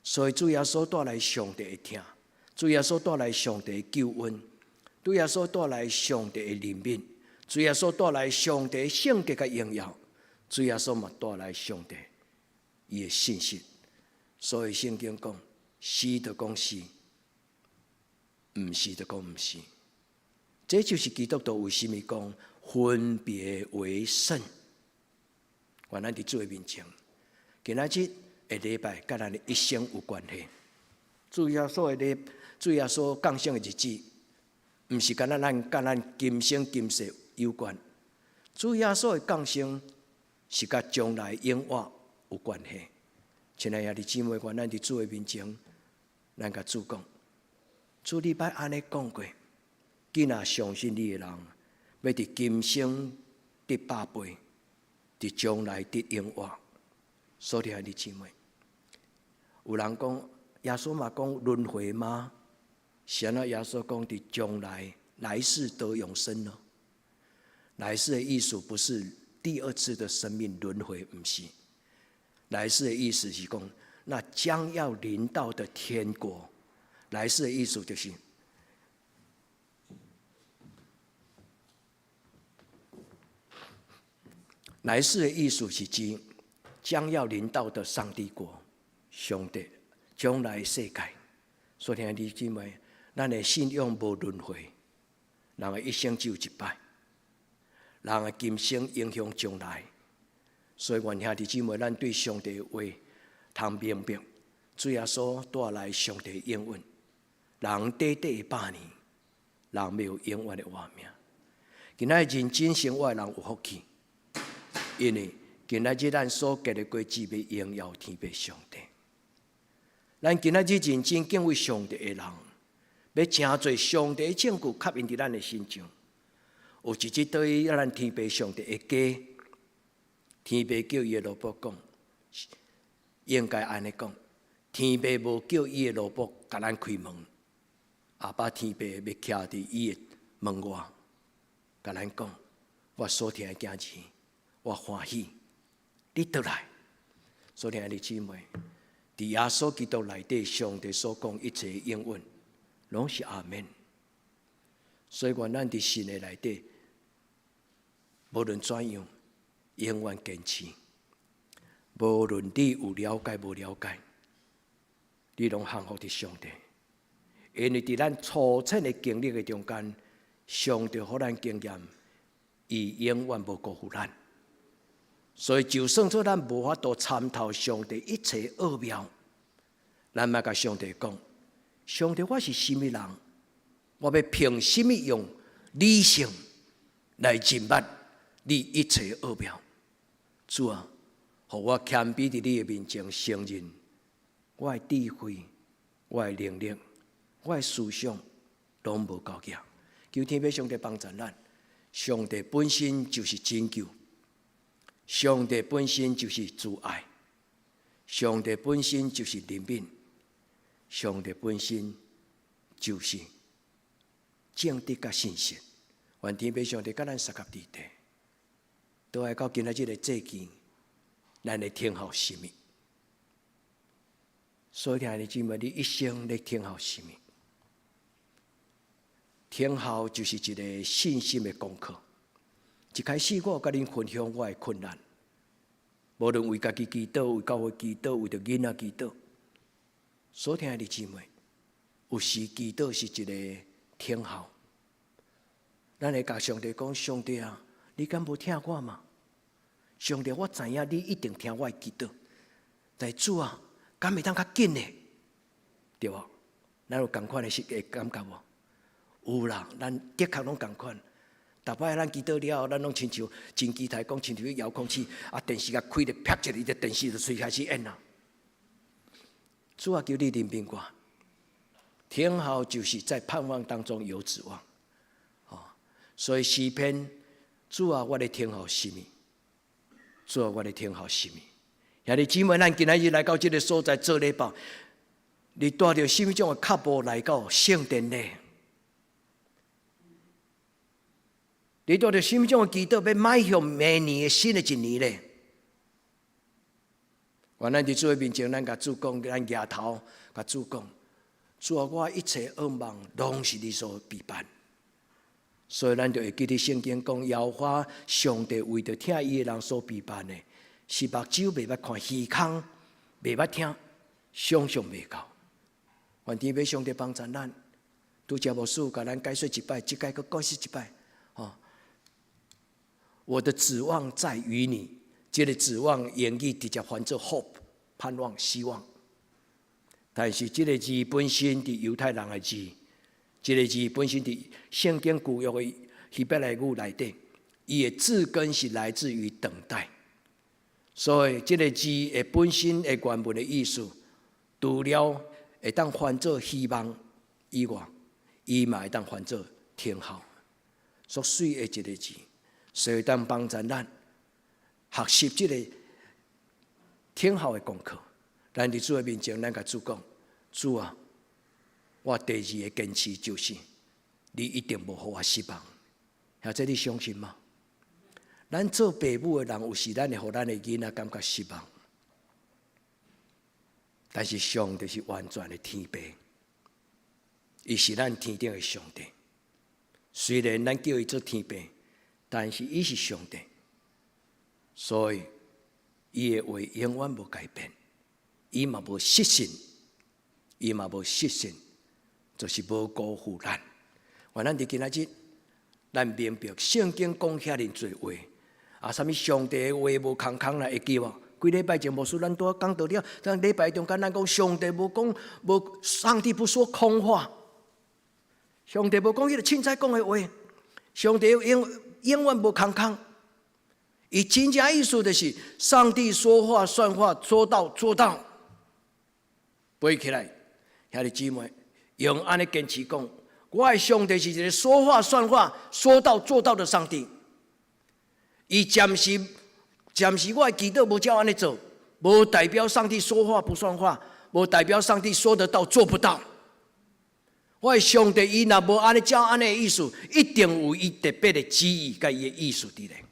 所以主耶穌帶來上帝的疼，主耶穌帶來上帝的救恩，主耶穌帶來上帝的憐憫，主耶穌帶來上帝聖潔佮榮耀，主耶穌嘛帶來上帝伊的信實。所以聖經講，是就講是，毋是就講毋是。這就是基督徒為啥物講分別為聖。願咱佇主的面前，今仔日的禮拜佮咱的一生有關係。主耶穌降生的日子，毋是干焦咱佮咱今生今世有關。主耶穌的降生是佮將來永活有關係。親愛的兄弟姊妹，願咱佇主的面前，咱共主講：主你捌按呢講過，囝若相信你的人，欲佇今生得百倍，佇將來得永活。所以兄弟姊妹，有人講耶穌嘛講輪迴嗎？是按怎耶穌講佇將來來世得永生呢？來世的意思不是第二次的生命輪迴，毋是。來世的意思是講，那將要臨到的天國。來世的意思就是，來世的意思是指將要臨到的上帝國，上帝將來世界。所以兄弟姊妹，咱的信仰無輪迴，人的一生只有一擺，人的今生影響將來。所以，願兄弟姊妹，咱對上帝的話通明白，主耶穌帶來上帝的應允，人短短的百年，人欲有永遠的活命。今仔日認真生活的人有福氣，因為今仔日咱所結的果子欲榮耀天父上帝。咱今仔日認真敬畏上帝的人，欲誠濟上帝的證據確認佇咱的身上，有一日對咱天父上帝的家。天父叫伊的奴僕講，應該按呢講。天父無叫伊的奴僕共咱開門，阿爸天父欲徛佇伊的門外，共咱講：我所疼的囝兒，我歡喜，你倒來。所疼的姊妹，佇耶穌基督內底，上帝所講一切應允，攏是阿們。所以，願咱佇神的內底，無論怎樣。永遠堅持，無論你有了解無了解，你攏降服佇上帝。因為佇咱粗淺的經歷的中間，上帝予咱經驗，伊永遠無辜負咱。所以，就算做咱無法度參透上帝一切奧妙，咱嘛共上帝講：上帝，我是啥物人？我欲憑啥物用理性來認捌你一切奧妙？主啊，予我謙卑佇你的面前承認，我的智慧、我的能力、我的思想攏無夠額。求天父上帝幫助咱。上帝本身就是拯救，上帝本身就是慈愛，上帝本身就是憐憫，上帝本身就是正直佮信實。願天父上帝佮咱相佮佇底。倒來到今仔日的祭期，咱會等候啥物？所以，兄弟姊妹，你一生咧等候啥物？等候就是一个信心的功課。一開始我有佮恁分享我的困難，無論為家己祈禱、為教會祈禱、為著囡仔祈禱。所疼的姊妹，有時祈禱是一個聽候。咱會共上帝講：上帝啊，你敢無聽我嗎？上帝，我知影你一定聽我的祈禱。但是主啊，敢會當較緊呢？對無？咱有仝款的是會感覺無？有啦，咱的確攏仝款。逐擺咱祈禱了後，咱攏親像真期待講，親像遙控器啊，電視共開咧，啪一下，這電視就隨開始演啦。主啊，求你憐憫我。聽候就是在盼望當中有指望，哦，所以詩篇，主啊，我咧聽候啥物？主啊，我咧聽候啥物？兄弟姊妹，咱今仔日來到這个所在做禮拜，你帶著啥物種的腳步來到聖殿呢？你帶著啥物種的祈禱，欲邁向明年的新的一年呢？願咱佇主的面前，咱共主講，咱舉頭共主講，主啊，我一切惡夢攏是你所備辦。所以咱就會記得聖經講，耶和華上帝為著疼伊的人所備辦的，是目睭袂捌看，耳孔袂捌聽，想象袂到。願天父上帝幫助咱，拄才牧師共咱解說一擺，這擺閣解釋一擺。吼，我的指望在於你，這个指望英語直接翻做 hope，盼望、希望。但是這个字本身佇猶太人的字，這个字本身佇聖經舊約的希伯來語內底，伊的字根是來自於等待。所以這个字的本身的原文的意思，除了會當翻做希望以外，伊嘛會當翻做聽候。足媠的一个字，所以當幫助咱學習這个聽候的功課。咱佇主的面前，咱共主講：主啊，我第二个堅持就是，你一定無予我失望。或者你相信嗎？咱做爸母的人，有時咱會予咱的囡仔感覺失望，但是上帝是完全的天父，伊是咱天頂的上帝。雖然咱叫伊做天父，但是伊是上帝，所以伊的話永遠無改變，伊嘛無失信，伊嘛無失信，就是無辜負咱。願咱佇今仔日，咱明白聖經講遐爾濟話，啊，啥物上帝的話無空空來會記無？幾禮拜前牧師咱拄仔講到了，咱禮拜中間咱講上帝無講無，上帝不說空話，上帝無講彼个凊彩講的話，上帝永永遠無空空。伊真正意思就是，上帝說話算話，說到做到。背起來，兄弟姊妹，用按呢堅持講，我的上帝是一个說話算話、說到做到的上帝。伊暫時暫時我的祈禱無照按呢做，無代表上帝說話不算話，無代表上帝說得到做不到。我的上帝伊若無按呢照按呢的意思，一定有伊特別的旨意佮伊的意思佇咧。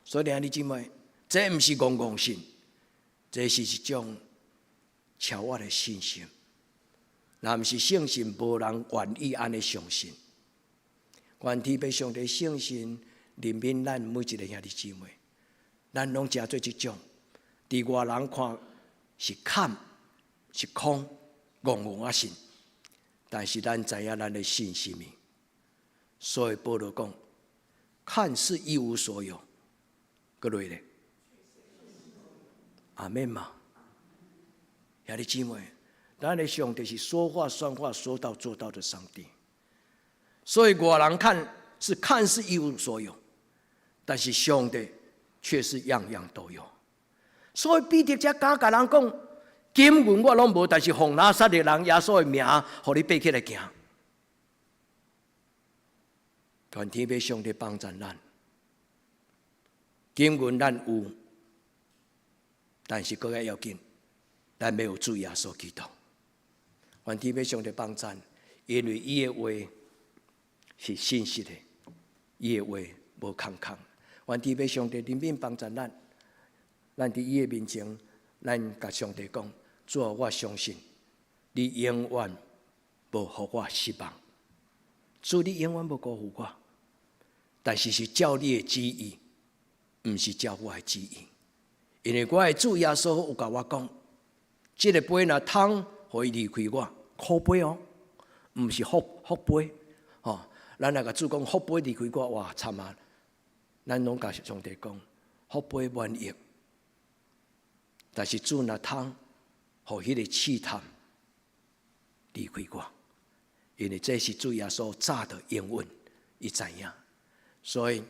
所以兄弟姊妹，這毋是戇戇信，這是一種超越的信心。若毋是聖神，無人願意按呢相信。願天父上帝聖神憐憫咱每一个兄弟姊妹，咱攏誠做這種，佇外人看是空是空，戇戇仔信，但是咱知影咱的信是啥物。所以保羅講，看似一無所有，閣落咧，阿們嘛，兄弟姊妹，咱的上帝是說話算話、說到做到的上帝。所以外人看是看似一無所有，但是上帝卻是樣樣都有。所以彼得才敢共人講，金銀我攏無，但是奉拿撒勒人耶穌的名，予你爬起來行。願天父上帝幫助咱，金銀咱有，但是閣較要緊，咱欲有主耶穌基督。願天父上帝幫助，因為伊的話是信實的，伊的話無空空。願天父上帝憐憫幫助咱，咱佇伊的面前，咱共上帝講：主啊，我相信你永遠無予我失望。主，你永遠無辜負我。但是是照你的旨意，毋是照我的旨意。因為我的主耶穌有共我講，這个杯若通，予伊離開我，苦杯哦，毋是福福杯，吼。咱若共主講福杯離開我，哇，慘啊！咱攏共上帝講，福杯滿溢，但是主若通，予彼个試探離開我，因為這是主耶穌早就應允，伊知影，所以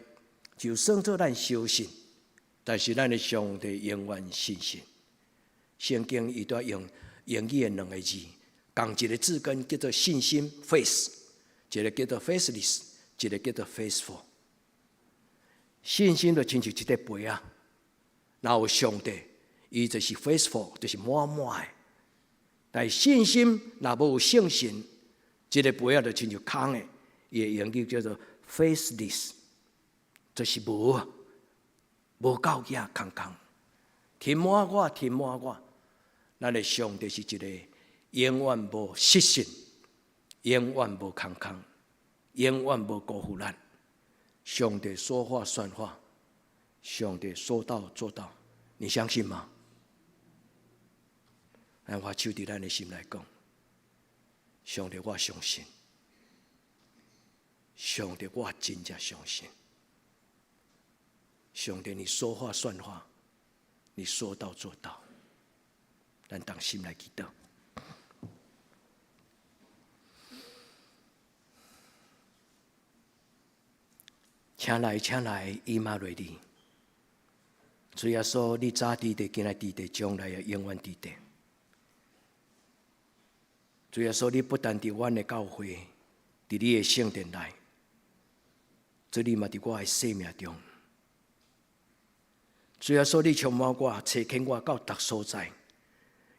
就算做咱相信，但是咱的上帝永遠信實。聖經伊都用英語的兩个字，仝一个字根叫做信心（faith），一个叫做 faithless，一个叫做 faithful。信心就親像一塊杯仔，若有上帝，伊就是 faithful，就是滿滿的。但是信心若無有聖神，這个杯仔就親像空的，伊的英語叫做 faithless，就是無無夠額空空，填滿我，填滿我。咱的上帝是一个永遠無失信，永遠無空空，永遠無辜負咱。上帝說話算話，上帝說到做到，你相信嗎？咱揮手佇咱的心內講，上帝我相信，上帝我真正相信。上帝，你說話算話，你說到做到。咱同心來祈禱。請來，請來，以馬內利。主耶穌，你早佇地，今日佇地，將來也永遠佇地。主耶穌，你不但佇阮的教會，佇你的聖殿內，主你嘛佇我的生命中。主耶穌，你充滿我，差遣我到逐所在。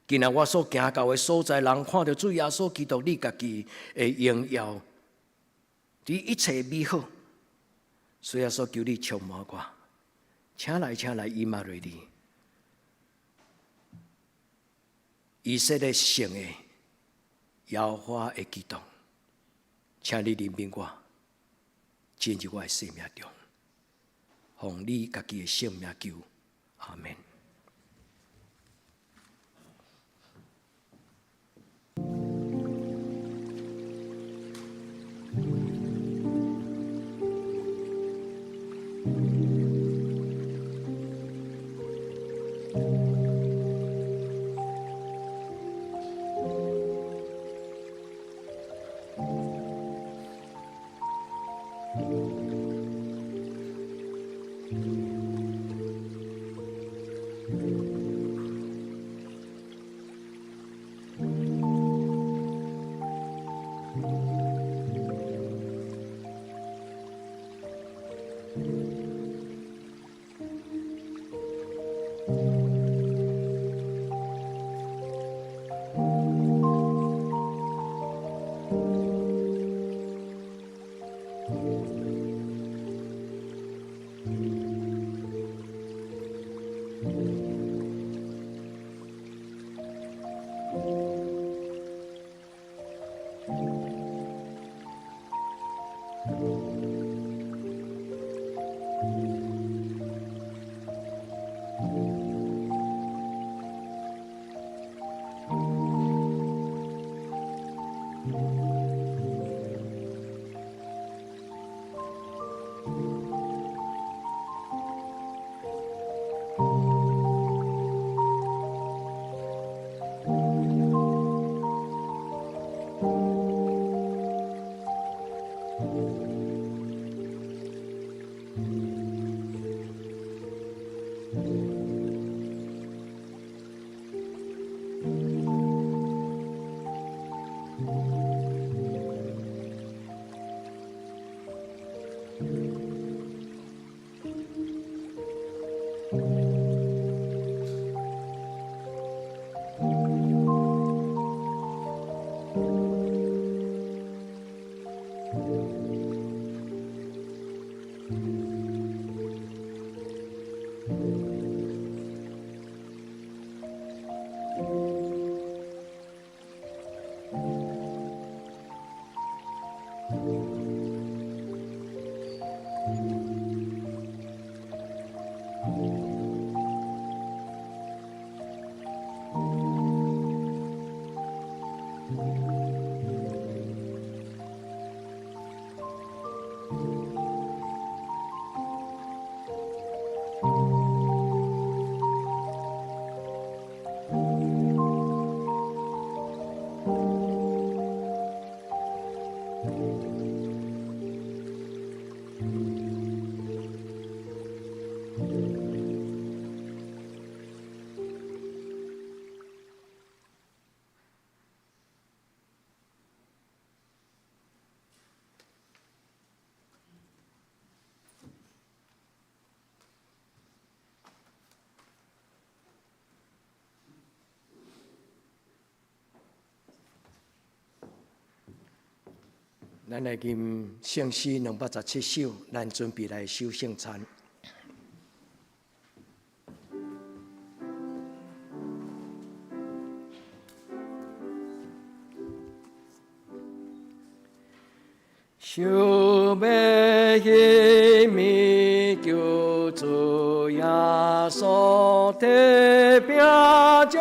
今日我所行到的所在，人看著主耶穌基督，你家己的榮耀，佇一切美好。主耶穌求你充滿我，請來，請來，以馬內利。以色列城的耶和華的基督，請你憐憫我，進入我的生命中，奉你家己的聖名求，阿門。咱來吟聖詩217首，咱準備來守聖餐。想欲彼暝救主耶穌提餅祝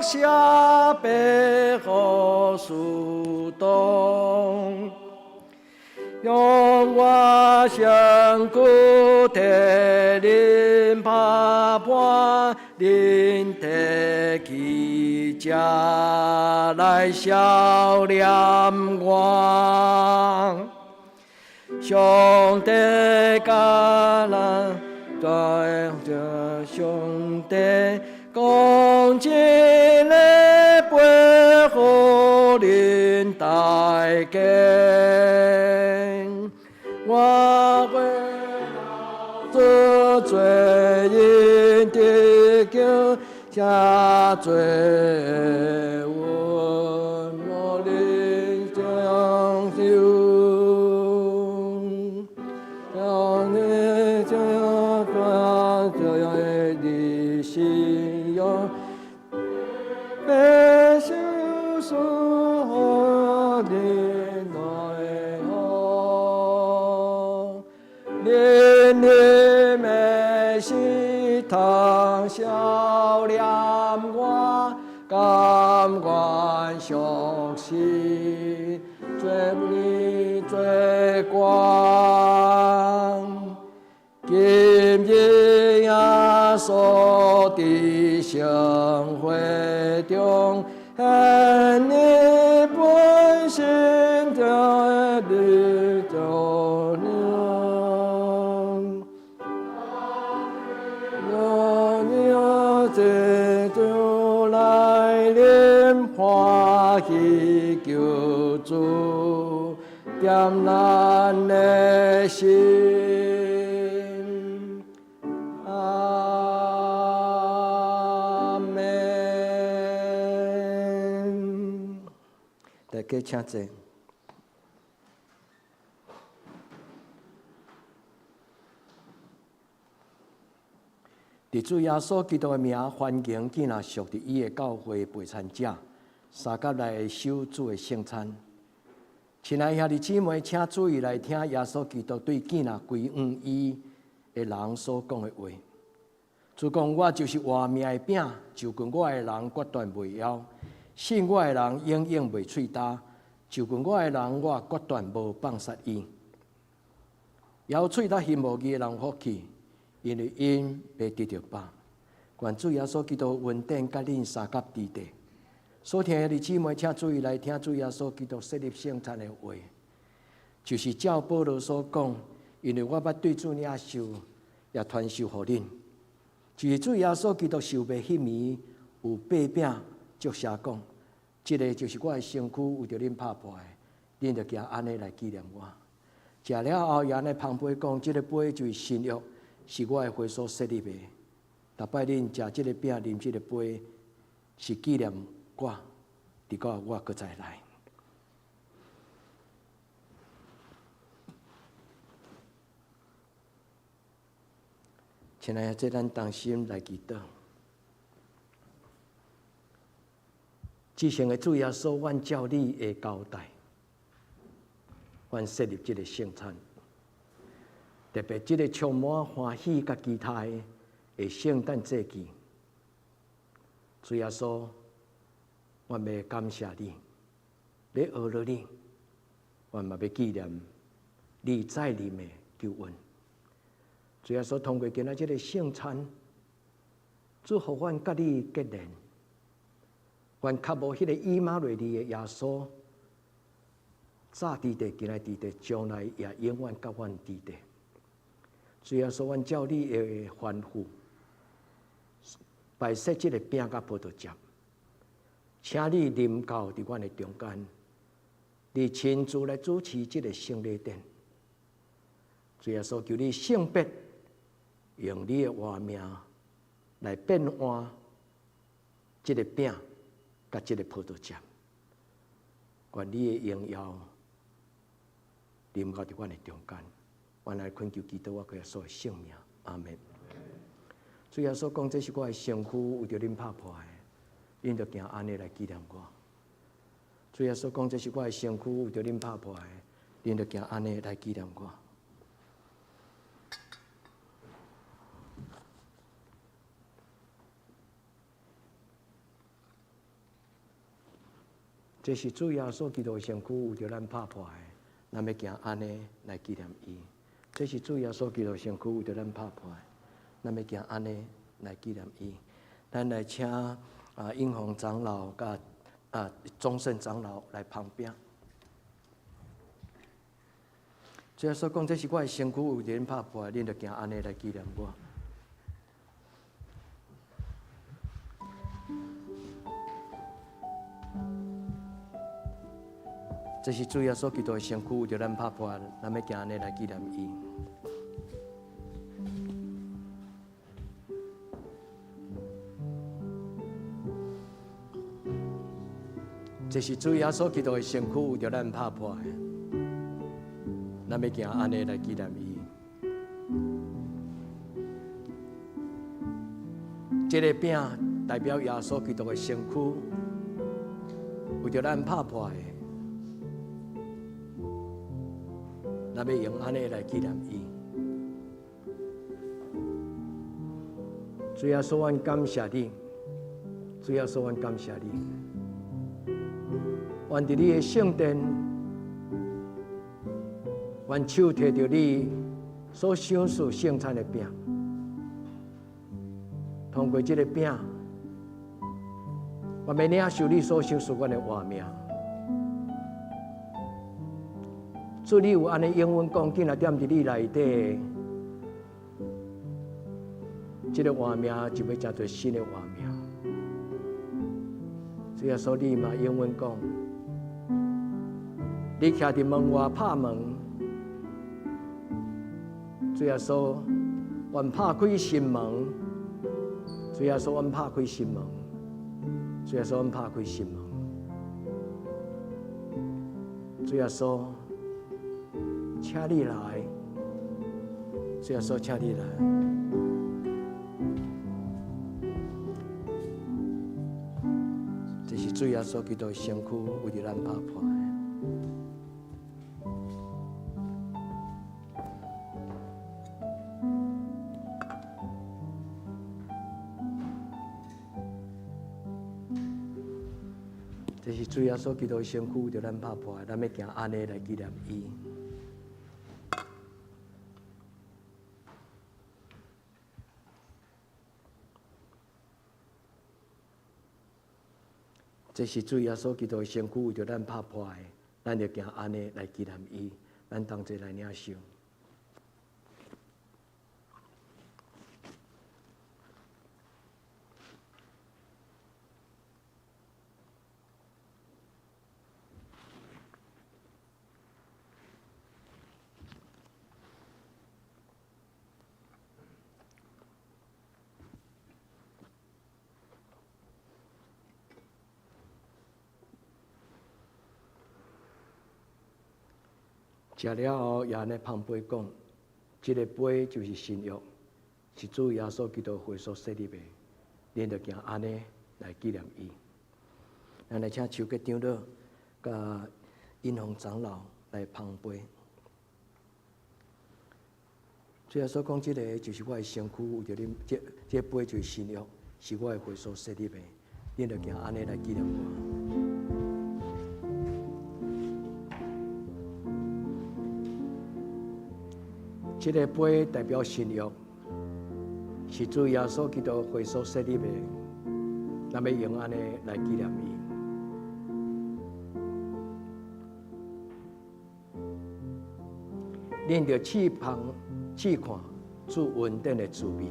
謝擘予使徒，用我身軀替恁拍破，恁提起食來消念我。上帝佮咱對著上帝講這个杯予恁大家，我會做罪人得救，寫做阮無恁將受。將你將將的信仰，白受所的愛好，恁你們是通笑臉我，甘願相信，做你做光。今日耶穌的聖會中，獻你本身的你做娘。若你這就來臨，歡喜救主，點咱的心。阿們。大家請坐。佇主耶穌基督的名，歡迎囝仔屬佇伊的教會陪餐者，相佮來守主的聖餐。親愛兄弟姊妹，請注意來聽耶穌基督對囝仔歸向伊的人所講的話。主講：我就是活命的餅，就近我的人決斷袂枵；信我的人永遠袂喙焦。就近我的人，我決斷無放殺伊。枵喙焦行無義的人有福氣，因為𪜶欲得著飽。願主耶穌基督恩典佮恁相佮佇地。所聽的弟姊妹，請注意來聽主耶穌基督設立聖餐的話，就是照保羅所講，因為我捌對主領受，也傳授予恁。就是主耶穌基督受賣彼暝，有擘餅祝謝講，這个就是我的身軀，為著恁拍破的，恁著行按呢來紀念我。食了後，也按呢捧杯講，這个杯就是新約，是我的血所設立的。逐擺恁食這个餅，啉這个杯，是紀念我，直到我閣再來。親愛的，這咱同心來祈禱。至聖的主耶穌，阮照你的交代，阮設立這个聖餐，特別這个充滿歡喜佮期待的聖誕節期。主耶穌，阮欲感謝你，欲學著你，阮嘛欲紀念你再臨的救恩。主耶穌，通過今仔這个聖餐，主予阮佮你結連，阮較無彼个以馬內利的耶穌，早佇佇，今仔佇佇，將來也永遠佮阮佇佇。主耶穌，阮照你的吩咐，擺設這个餅佮葡萄汁，請你臨到佇阮的中間，你親自來主持這个聖禮典。主耶穌，求你聖筆用你的活命來變換這个餅佮這个葡萄汁，願你的榮耀臨到佇阮的中間。阮來懇求基督，我耶穌的聖名，阿們。主耶穌講：這是我的身軀，為著恁拍破的，恁著行按呢來紀念我。主耶穌講：這是我的身軀，為著恁拍破的，恁著行按呢來紀念我。這是主耶穌基督的身軀，為著咱拍破的，咱欲行按呢來紀念伊。這是主耶穌基督的身軀，為著咱拍破的，咱欲行按呢來紀念伊。咱來請英宏長老佮宗盛長老來捧餅。主耶穌講：這是我的身軀，為著恁拍破的，恁著行按呢來紀念我。這是主耶穌基督的身軀，為著咱拍破，咱欲行按呢來紀念伊。這是主耶穌基督的身軀，為著咱拍破的，咱欲行按呢來紀念伊。這个餅代表耶穌基督的身軀，為著咱拍破的。咱欲用按呢來紀念伊。主耶穌，阮感謝你。主耶穌，阮感謝你。願佇你的聖殿，願手提著你所賞賜聖餐的餅，通過這个餅，我欲領受你所賞賜阮的活命。主，你有按呢應允講，囝若踮佇你內底，這个活命就欲成做新的活命。主耶穌，你嘛應允講，你徛佇門外拍門，主耶穌，願拍開心門。主耶穌，願拍開心門。主耶穌，願拍開心門。主耶穌，請你來。主耶穌，請你來。這是主耶穌基督的身軀，為著咱拍破的。這是主耶穌基督的身軀，為著咱拍破的，咱欲行按呢來紀念伊。這是主耶穌基督的身軀，為著咱拍破的，咱就行按呢來紀念伊。咱同齊來領受。食了後，也按呢捧杯講：這个杯就是新約，是主耶穌基督血所設立的，恁著行按呢來紀念伊。咱來請邱吉長老佮英宏長老來捧杯。主耶穌講：這个就是我的身軀，為著恁，這杯就是新約，是我的血所設立的，恁著行按呢來紀念我。這个杯代表新約，是主耶穌基督血所設立的，咱欲用按呢來紀念伊。恁著试芳试看主恩典的滋味。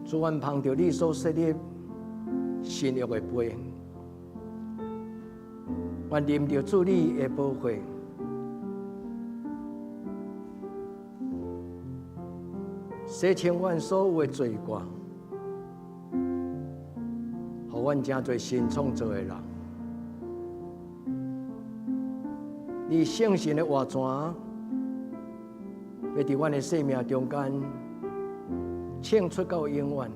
主，阮捧著你所设立新约的杯，阮啉著主你的宝血，洗清阮所有的罪过，予阮成做新创造的人。你圣神的活泉，欲伫阮的生命中间涌出到永远。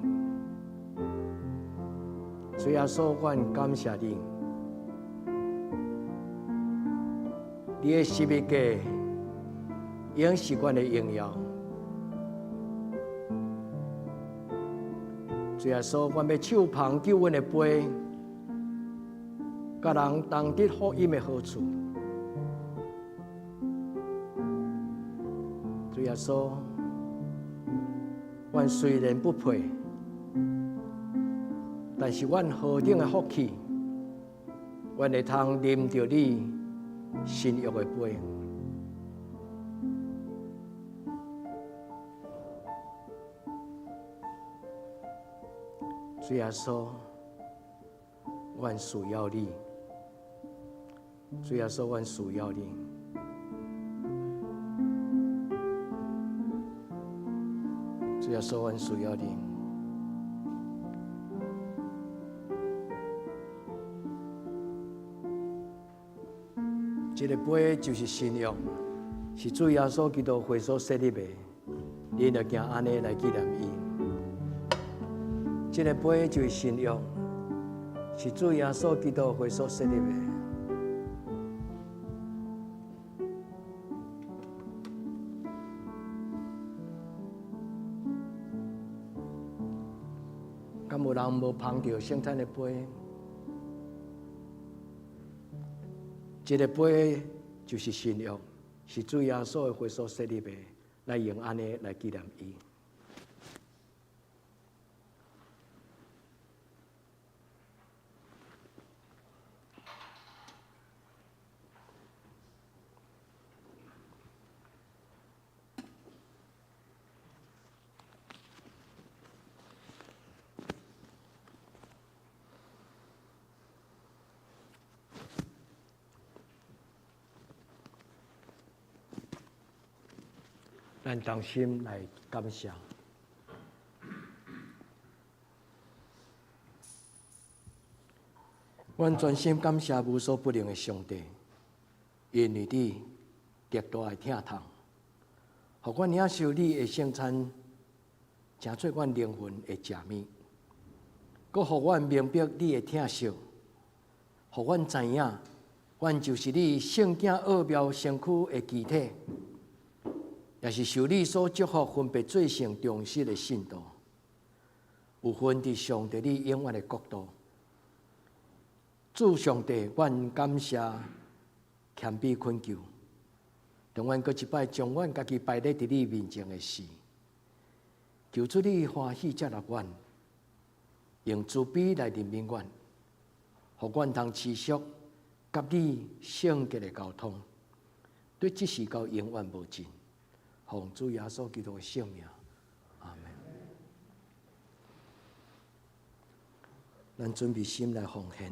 主耶稣，阮感谢你，你的十字架永是阮的荣耀。主耶稣，阮欲手捧救恩的杯，佮人同得福音的好处。主耶稣，阮虽然不配，但是阮何等的福气，阮会通啉著你新约的杯。主耶稣，阮需要你。主耶稣，阮需要你。主耶稣，阮需要你。这个杯就是新约，是主耶稣基督血所设立的，恁著行按呢来纪念伊。这个杯就是新约，是主耶稣基督血所设立的。敢有人无捧著圣餐的杯？这个杯就是新约，是主耶稣的血所设立的，来用按呢来纪念伊。咱同心来感谢。阮专心感谢无所不能的上帝，因为你极大的疼痛，予阮领受你的圣餐，成做阮灵魂的食物，阁予阮明白你的疼惜，予阮知影，阮就是你圣子奥妙身躯的肢体。也是受你所祝福、分别做圣忠实的信徒，有份伫上帝你永远的国度。主上帝，阮感谢谦卑恳求，当阮阁一摆将阮家己摆列伫你面前的时，求主你欢喜接纳阮，用慈悲来怜悯阮，予阮通持续佮你圣洁的交通，对这世到永远无尽。奉主耶稣基督的圣名，阿们。咱准备心来奉献。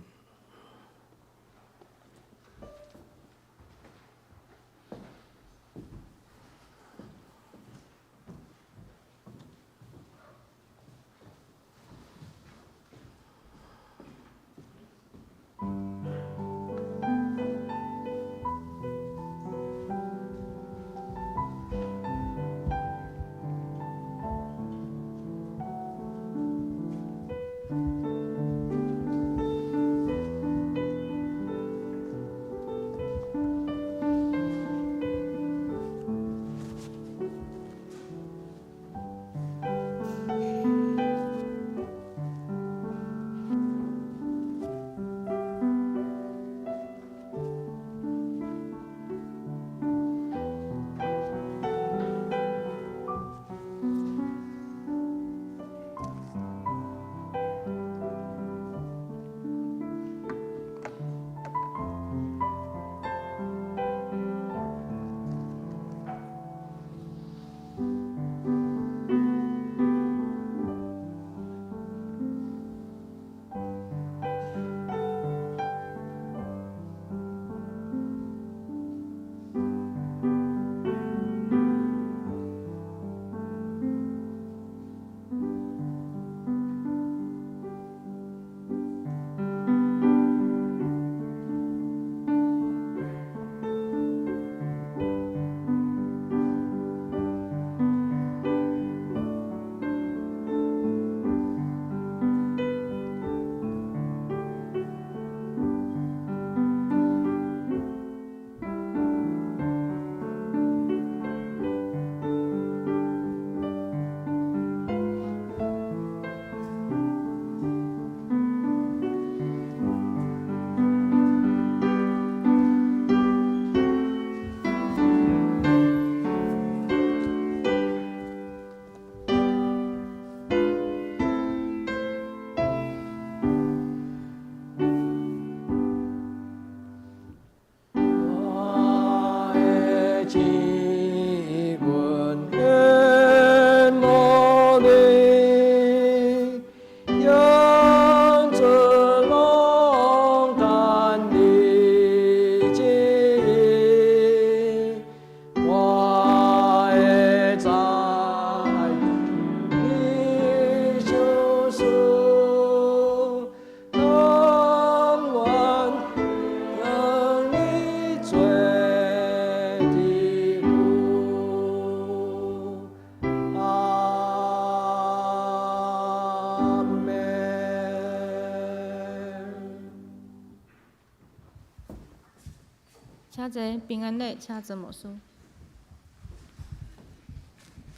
請坐，平安禮，請曾牧師。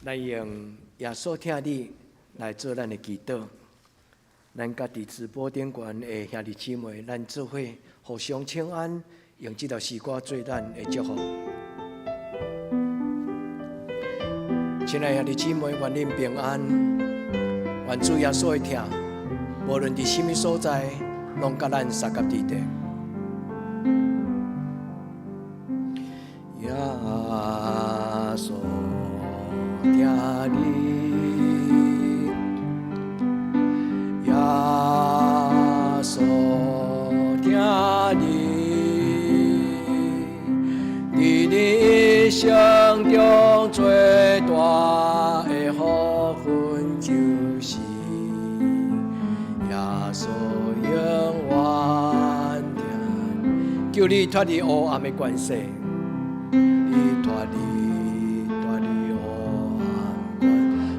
來用耶穌疼你來做咱的祈禱。咱佮佇直播頂懸的兄弟姊妹，咱做伙互相請安，用這條詩歌做咱的祝福。親愛兄弟姊妹，願恁平安，願主耶穌的疼，無論佇啥物所在，攏佮咱相佮佇咧。耶穌疼你，耶穌疼你，佇你一生中最大的福分，就是耶穌永遠疼你，求你脫離黑暗的權勢。你脫離脫離黑暗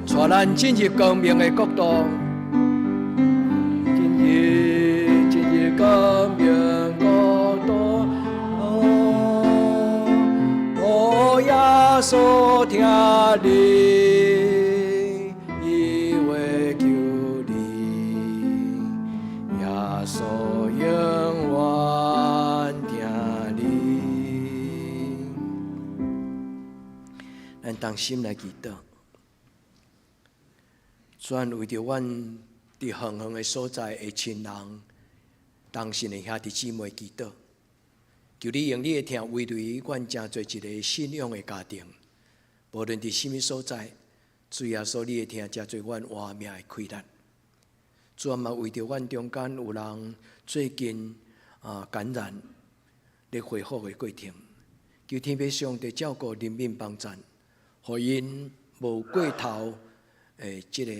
權，帶咱進入光明的國度，進入進入光明國度。哦，耶穌疼你，伊會救你，耶穌永遠疼你。咱同心來祈禱，主為著阮佇遠遠的所在的親人、同信的兄弟姊妹祈禱，求你用你的疼圍圍阮成做一个信仰的家庭。無論佇啥物所在，主耶穌你的疼成做阮活命的氣力。主啊，嘛為著阮中間有人最近啊感染，咧恢復的過程，求天父上帝照顧憐憫幫贊。予𪜶無過頭的這个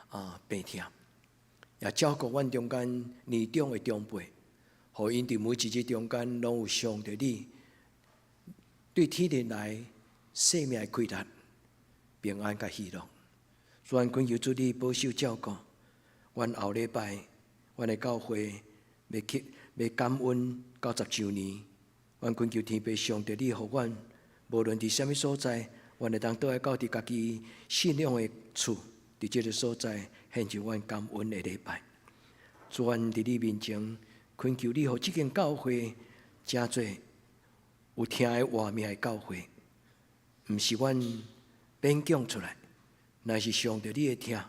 啊病痛，也照顧阮中間年長的長輩，予𪜶佇每一日中間攏有上帝你對天靈來生命的氣力、平安佮喜樂。主，阮懇求主你保守照顧，阮後禮拜，阮的教會欲去欲感恩90週年，阮懇求天父上帝你予阮，無論佇啥物所在，阮會當倒來到佇家己信仰的厝，佇這个所在獻上阮感恩的禮拜。主，阮佇你面前懇求你，予這間教會成做有疼的活命的教會，毋是阮勉強出來，乃是上帝你的疼，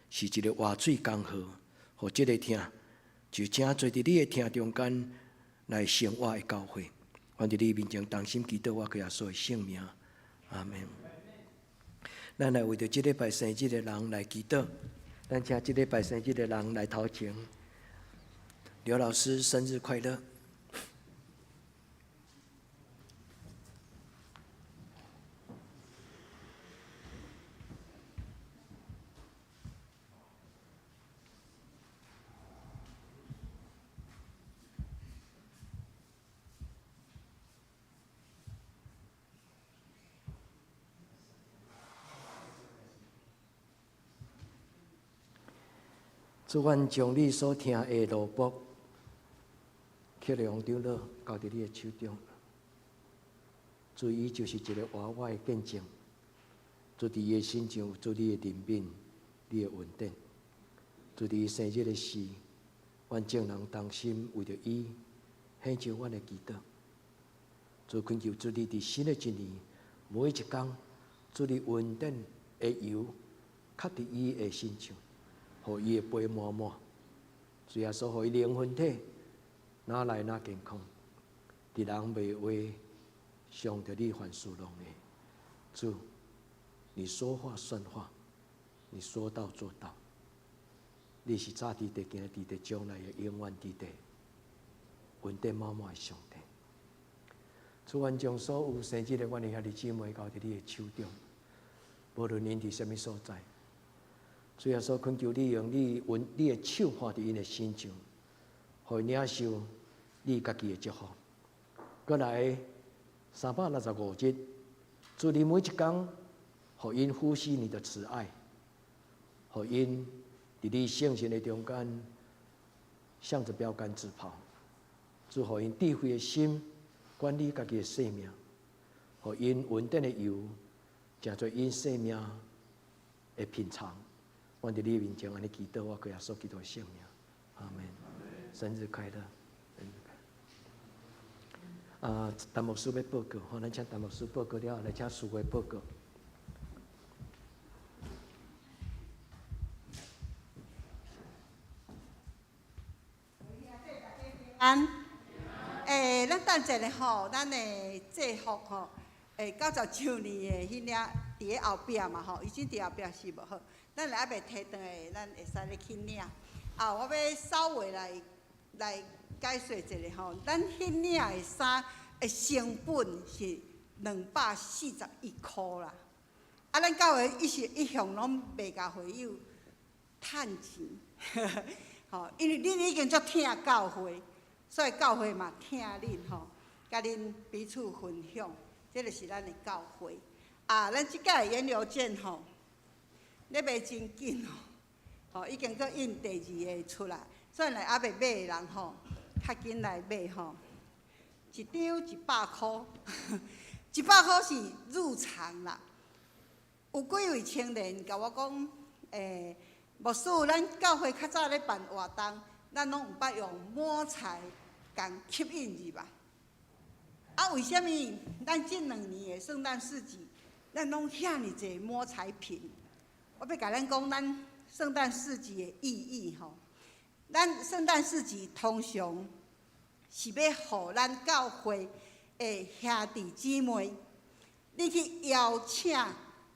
是一個活水江河，予這个疼就成做佇你的疼中間來生活的教會。阮佇你面前同心祈禱，我靠耶穌的聖名，阿門。咱來為著這禮拜生日的人來祈禱，咱請這禮拜生日的人來頭前。劉老師生日快樂！主，阮將你所疼的蘿蔔，克隆長老交佇你的手中。主，伊就是一个活活的見證。主，佇伊的身上有主你的憐憫，你的恩典。主，佇伊生日的時，阮眾人同心為著伊獻上阮的祈禱。主，懇求主你佇新的一年，每一工，主你恩典的油，較佇伊的身上。予伊的杯滿滿，主耶穌予伊靈魂體，哪來哪健康，佇人袂話，上帝你凡事攏會。主，你說話算話，你說到做到。你是早佇地，今日佇地，將來會永遠佇地，恩典滿滿的上帝。主，阮將所有生日的阮的兄弟姊妹交佇你的手中，無論𪜶佇啥物所在。主耶穌懇求你用你溫你的手放佇𪜶的身上，予𪜶領受你家己的祝福。閣來365日，主你每一工，予𪜶呼吸你的慈愛，予𪜶佇你聖神的中間，向著標杆直跑。主予𪜶智慧的心，管理家己的生命，予𪜶穩定的油，成做𪜶生命的品嘗。阮佇你面前按呢祈禱，我靠耶穌基督的聖名，阿門。生日快樂，生日快樂。啊，陳牧師欲報告，好，咱請陳牧師報告了後，來請淑慧報告。安，欸，咱等一下吼，咱的制服吼，欸，90週年的彼領佇咧後壁嘛吼，已經佇後壁是無好，咱若猶未提轉來，咱會使咧去領。啊，我欲稍微來來解說一下吼，咱彼領的衫的成本是241箍啦。啊，咱教會一直一向攏袂共會友趁錢。吼，因為恁已經足疼教會，所以教會嘛疼恁吼，共恁彼此分享，這就是咱的教會。啊，咱這屆的研流券吼，咧賣真緊哦，吼，已經閣印第二个出來，所以若猶未買的人吼，較緊來買吼，一張100箍，100箍是入場啦。有幾位青年共我講，欸，牧師，咱教會較早咧辦活動，咱攏毋捌用摸彩共吸引入來。啊，為啥物咱這兩年的聖誕市集，咱攏遐爾濟摸彩品？我欲共恁講，咱聖誕市集的意義吼。咱聖誕市集通常是欲予咱教會的兄弟姊妹，你去邀請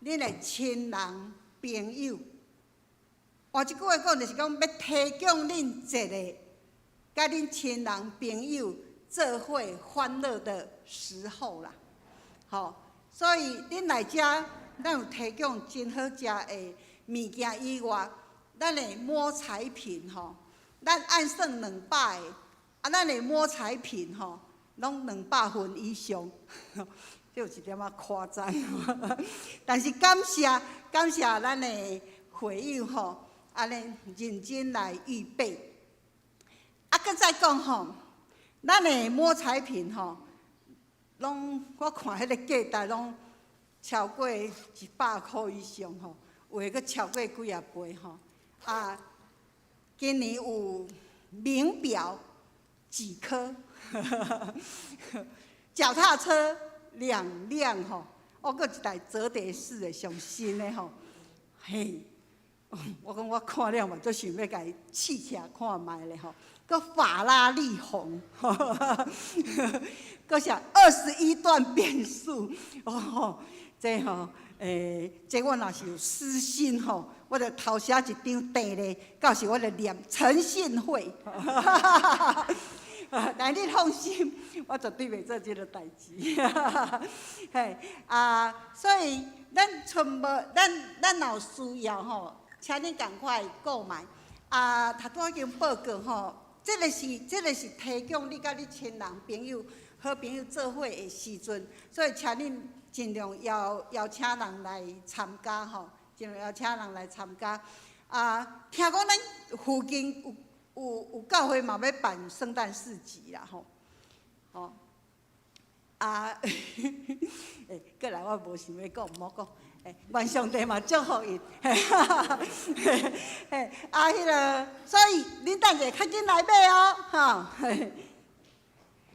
恁的親人朋友。換一句話講，就是講欲提供恁一个佮恁親人朋友做伙歡樂的時候啦，吼！所以恁來遮，咱有提供真好食的物件以外，咱的摸彩品吼，咱按算200个，啊，咱的摸彩品吼，攏200份以上，這有一點仔誇張，但是感謝感謝咱的會友吼。按呢認真來預備。啊，閣再講吼，咱的摸彩品吼，攏我看彼個價值攏超過100箍以上吼，有的閣超過幾仔倍吼。啊，今年有名錶幾顆，腳踏車兩輛吼，喔，閣一台折疊式的上新的吼，嘿。我講我看了嘛，足想欲共伊試騎看覓咧吼。閣法拉利紅，閣啥21段變速，哦，這吼，欸，這我若是有私心吼，我就偷寫一張訂咧，到時我就念誠信會。但你放心，我絕對袂做這个代誌。嘿，啊，所以咱賰無，咱咱若有需要吼。請恁趕快購買。啊，頭拄仔已經報告吼，這个是這个是提供你佮你親人朋友、好朋友做伙的時陣，所以請恁盡量邀邀請人來參加吼，盡量邀請人來參加。啊，聽講咱附近有有有教會嘛欲辦聖誕市集啦吼，吼。啊，欸，過來我無想欲講，毋好講。願上帝嘛祝福𪜶，嘿，啊，彼个，所以恁等者較緊來買哦，吼，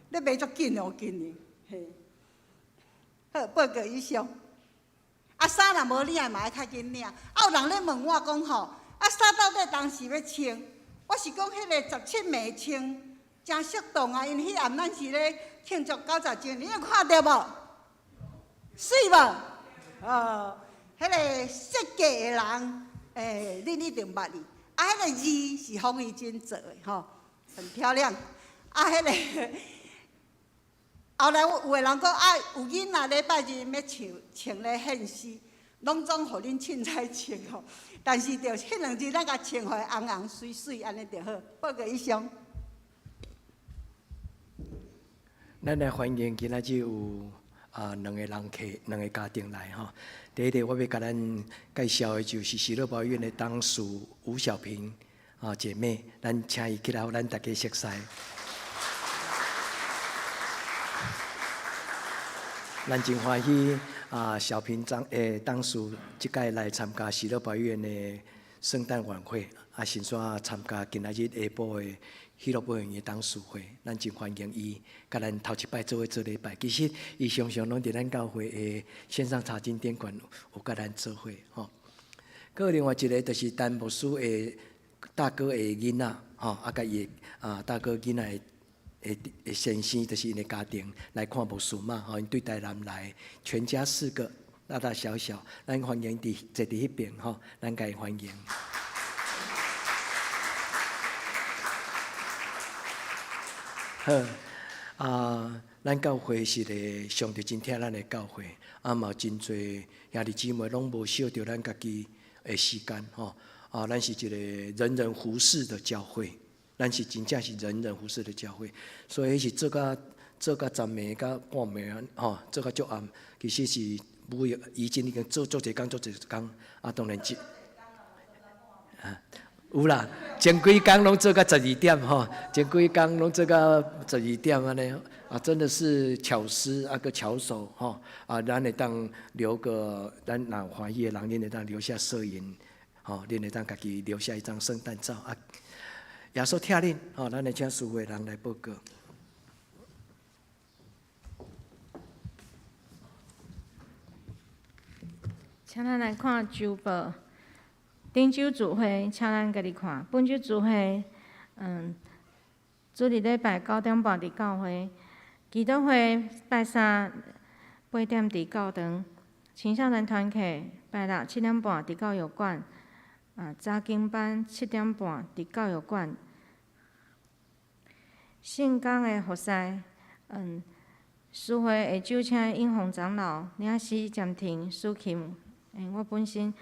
咧賣足緊哦，今年，嘿，好，報告以上。啊，衫若無領的嘛愛較緊領。啊，有人咧問我講吼，啊，衫到底當時欲穿？我是講彼个17暝穿誠適當啊，因為彼暗咱是咧慶祝90週年，你有看著無？媠無？哦，彼个設計的人，欸，恁一定捌伊。啊，彼个字是馮玉珍做的吼，很漂亮。啊，彼个後來有的人講啊，有囡仔禮拜日欲穿穿咧獻詩，攏總予恁凊彩穿吼。但是著彼兩日咱共穿予紅紅媠媠按呢著好。報告以上。咱來歡迎今仔日有啊兩個人客，兩個家庭來吼。第一个我欲共咱介紹的就是喜樂保育院的董事吳小平啊姐妹，咱請伊起來，予咱大家熟似。咱真歡喜啊！小平長董事這擺來參加喜樂保育院的聖誕晚會，啊，先煞參加今仔日下晡的喜樂保育院的董事會，咱真歡迎伊，佮咱頭一擺做伙做禮拜。其實伊常常攏佇咱教會的線上查經點館有佮咱做伙吼。閣另外一個就是陳牧師的大哥的囡仔吼，啊，佮伊啊大哥囡仔的。的先生就是𪜶的家庭來看牧師嘛，吼，𪜶對台南來，全家四個大大小小，咱歡迎佇坐佇彼邊吼，咱共伊歡迎。好，啊，咱教會是個上帝真疼咱的教會，啊嘛真濟兄弟姊妹攏無惜著咱家己的時間吼，啊，咱是一個人人服侍的教會。咱是真正是人人服侍的教會，所以彼是做甲十暝甲半暝吼，做甲足暗，其實是每以前已經做足濟工，足濟工，啊，當然這啊有啦，前幾工攏做甲12點吼，前幾工攏做甲十二點按呢，啊，真的是巧思啊閣巧手吼，啊，咱會當留個，咱若有歡喜的人，恁會當留下攝影，吼，恁會當家己留下一張聖誕照啊。耶穌疼恁，吼，咱來請司會人來報告。請咱來看週報。頂週聚會，請咱家己看。本週聚會，主日禮拜9點半佇教會，祈禱會拜三8點佇教堂，青少年團契拜六7點半佇教育館。啊，查經班7點半佇教育館。聖工的服事，司會下晝請英宏長老、領詩暫停、司琴，我本身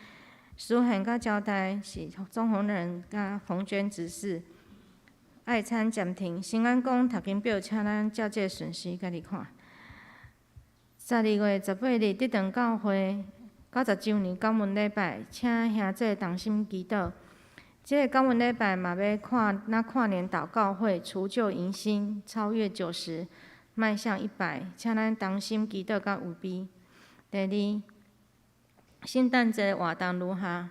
司獻佮招待是鍾宏仁佮洪娟執事。愛餐暫停，新安宮讀經表，請咱照這個順序家己看。12月18日，德堂教會。90週年感恩禮拜，請兄弟同心祈禱。這個感恩禮拜嘛欲看咱跨年禱告會，除舊迎新，超越九十，邁向100，請咱同心祈禱佮預備。第二，聖誕節活動如下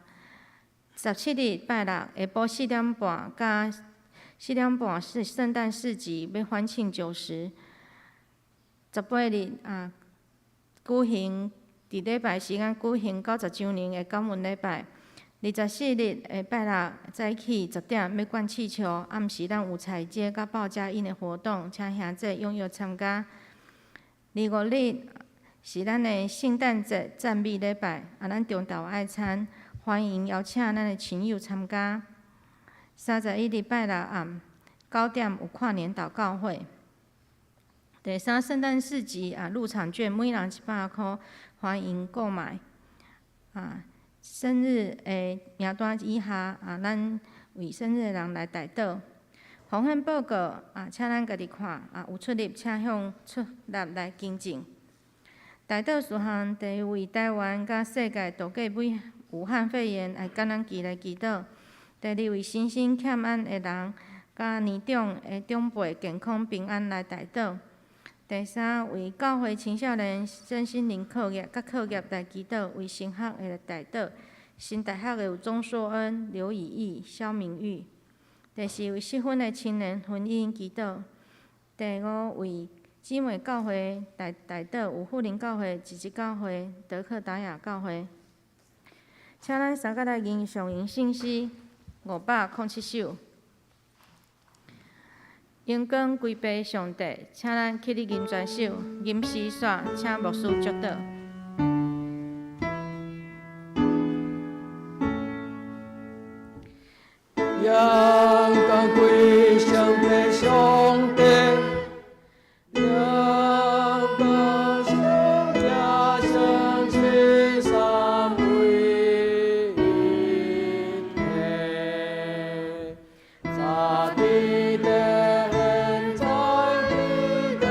：17日拜六下晡4點半，佮4點半是聖誕市集，欲歡慶九十。18日啊，舉行。佇禮拜時間舉行90週年的感恩禮拜。24日下拜六早起10點欲灌氣球，暗時咱有踩街佮報佳音的活動，請兄弟踴躍參加。25日是咱的聖誕節讚美禮拜，啊，咱中晝愛餐，歡迎邀請咱的親友參加。31日拜六暗9點有跨年禱告會。第三，聖誕市集啊，入場券每人100箍，歡迎購買。啊，生日的名單以下啊，咱為生日的人來代禱。奉獻報告啊，請咱家己看啊，有出入請向出納來更正。代禱事項，第一為台灣佮世界度過武漢肺炎，愛感恩期來祈禱。第二為身心欠安的人，佮年長的長輩健康平安來代禱。第三，為教會青少年身心靈課業佮課業來祈禱，為升學的來代禱。新大學的有鍾碩恩、劉以義、蕭明玉。第四，為失婚的青年婚姻祈禱。第五，為姊妹教會代代禱，有富林教會、姊姊教會、德克達雅教會。請咱三個來吟誦吟聖詩507首。榮光歸予上帝，請咱起立吟全首，吟詩煞，請牧師祝禱。榮光歸予上帝，榮光上加上七三位一體，在地的在地的，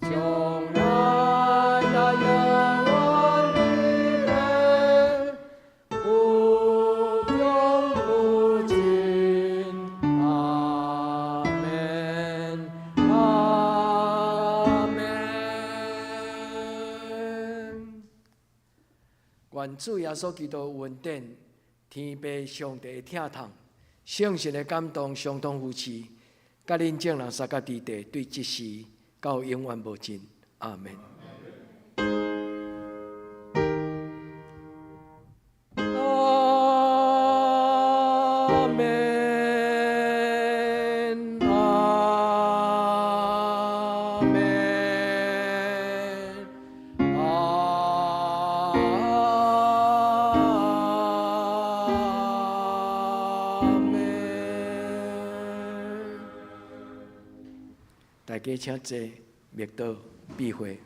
將來來願主耶穌基督恩典、天父上帝的疼痛、聖神的感動、相通扶持，佮恁眾人三甲弟弟，對這時到永遠無盡。阿門。阿門。阿門。阿門。大家請坐，默禱閉會。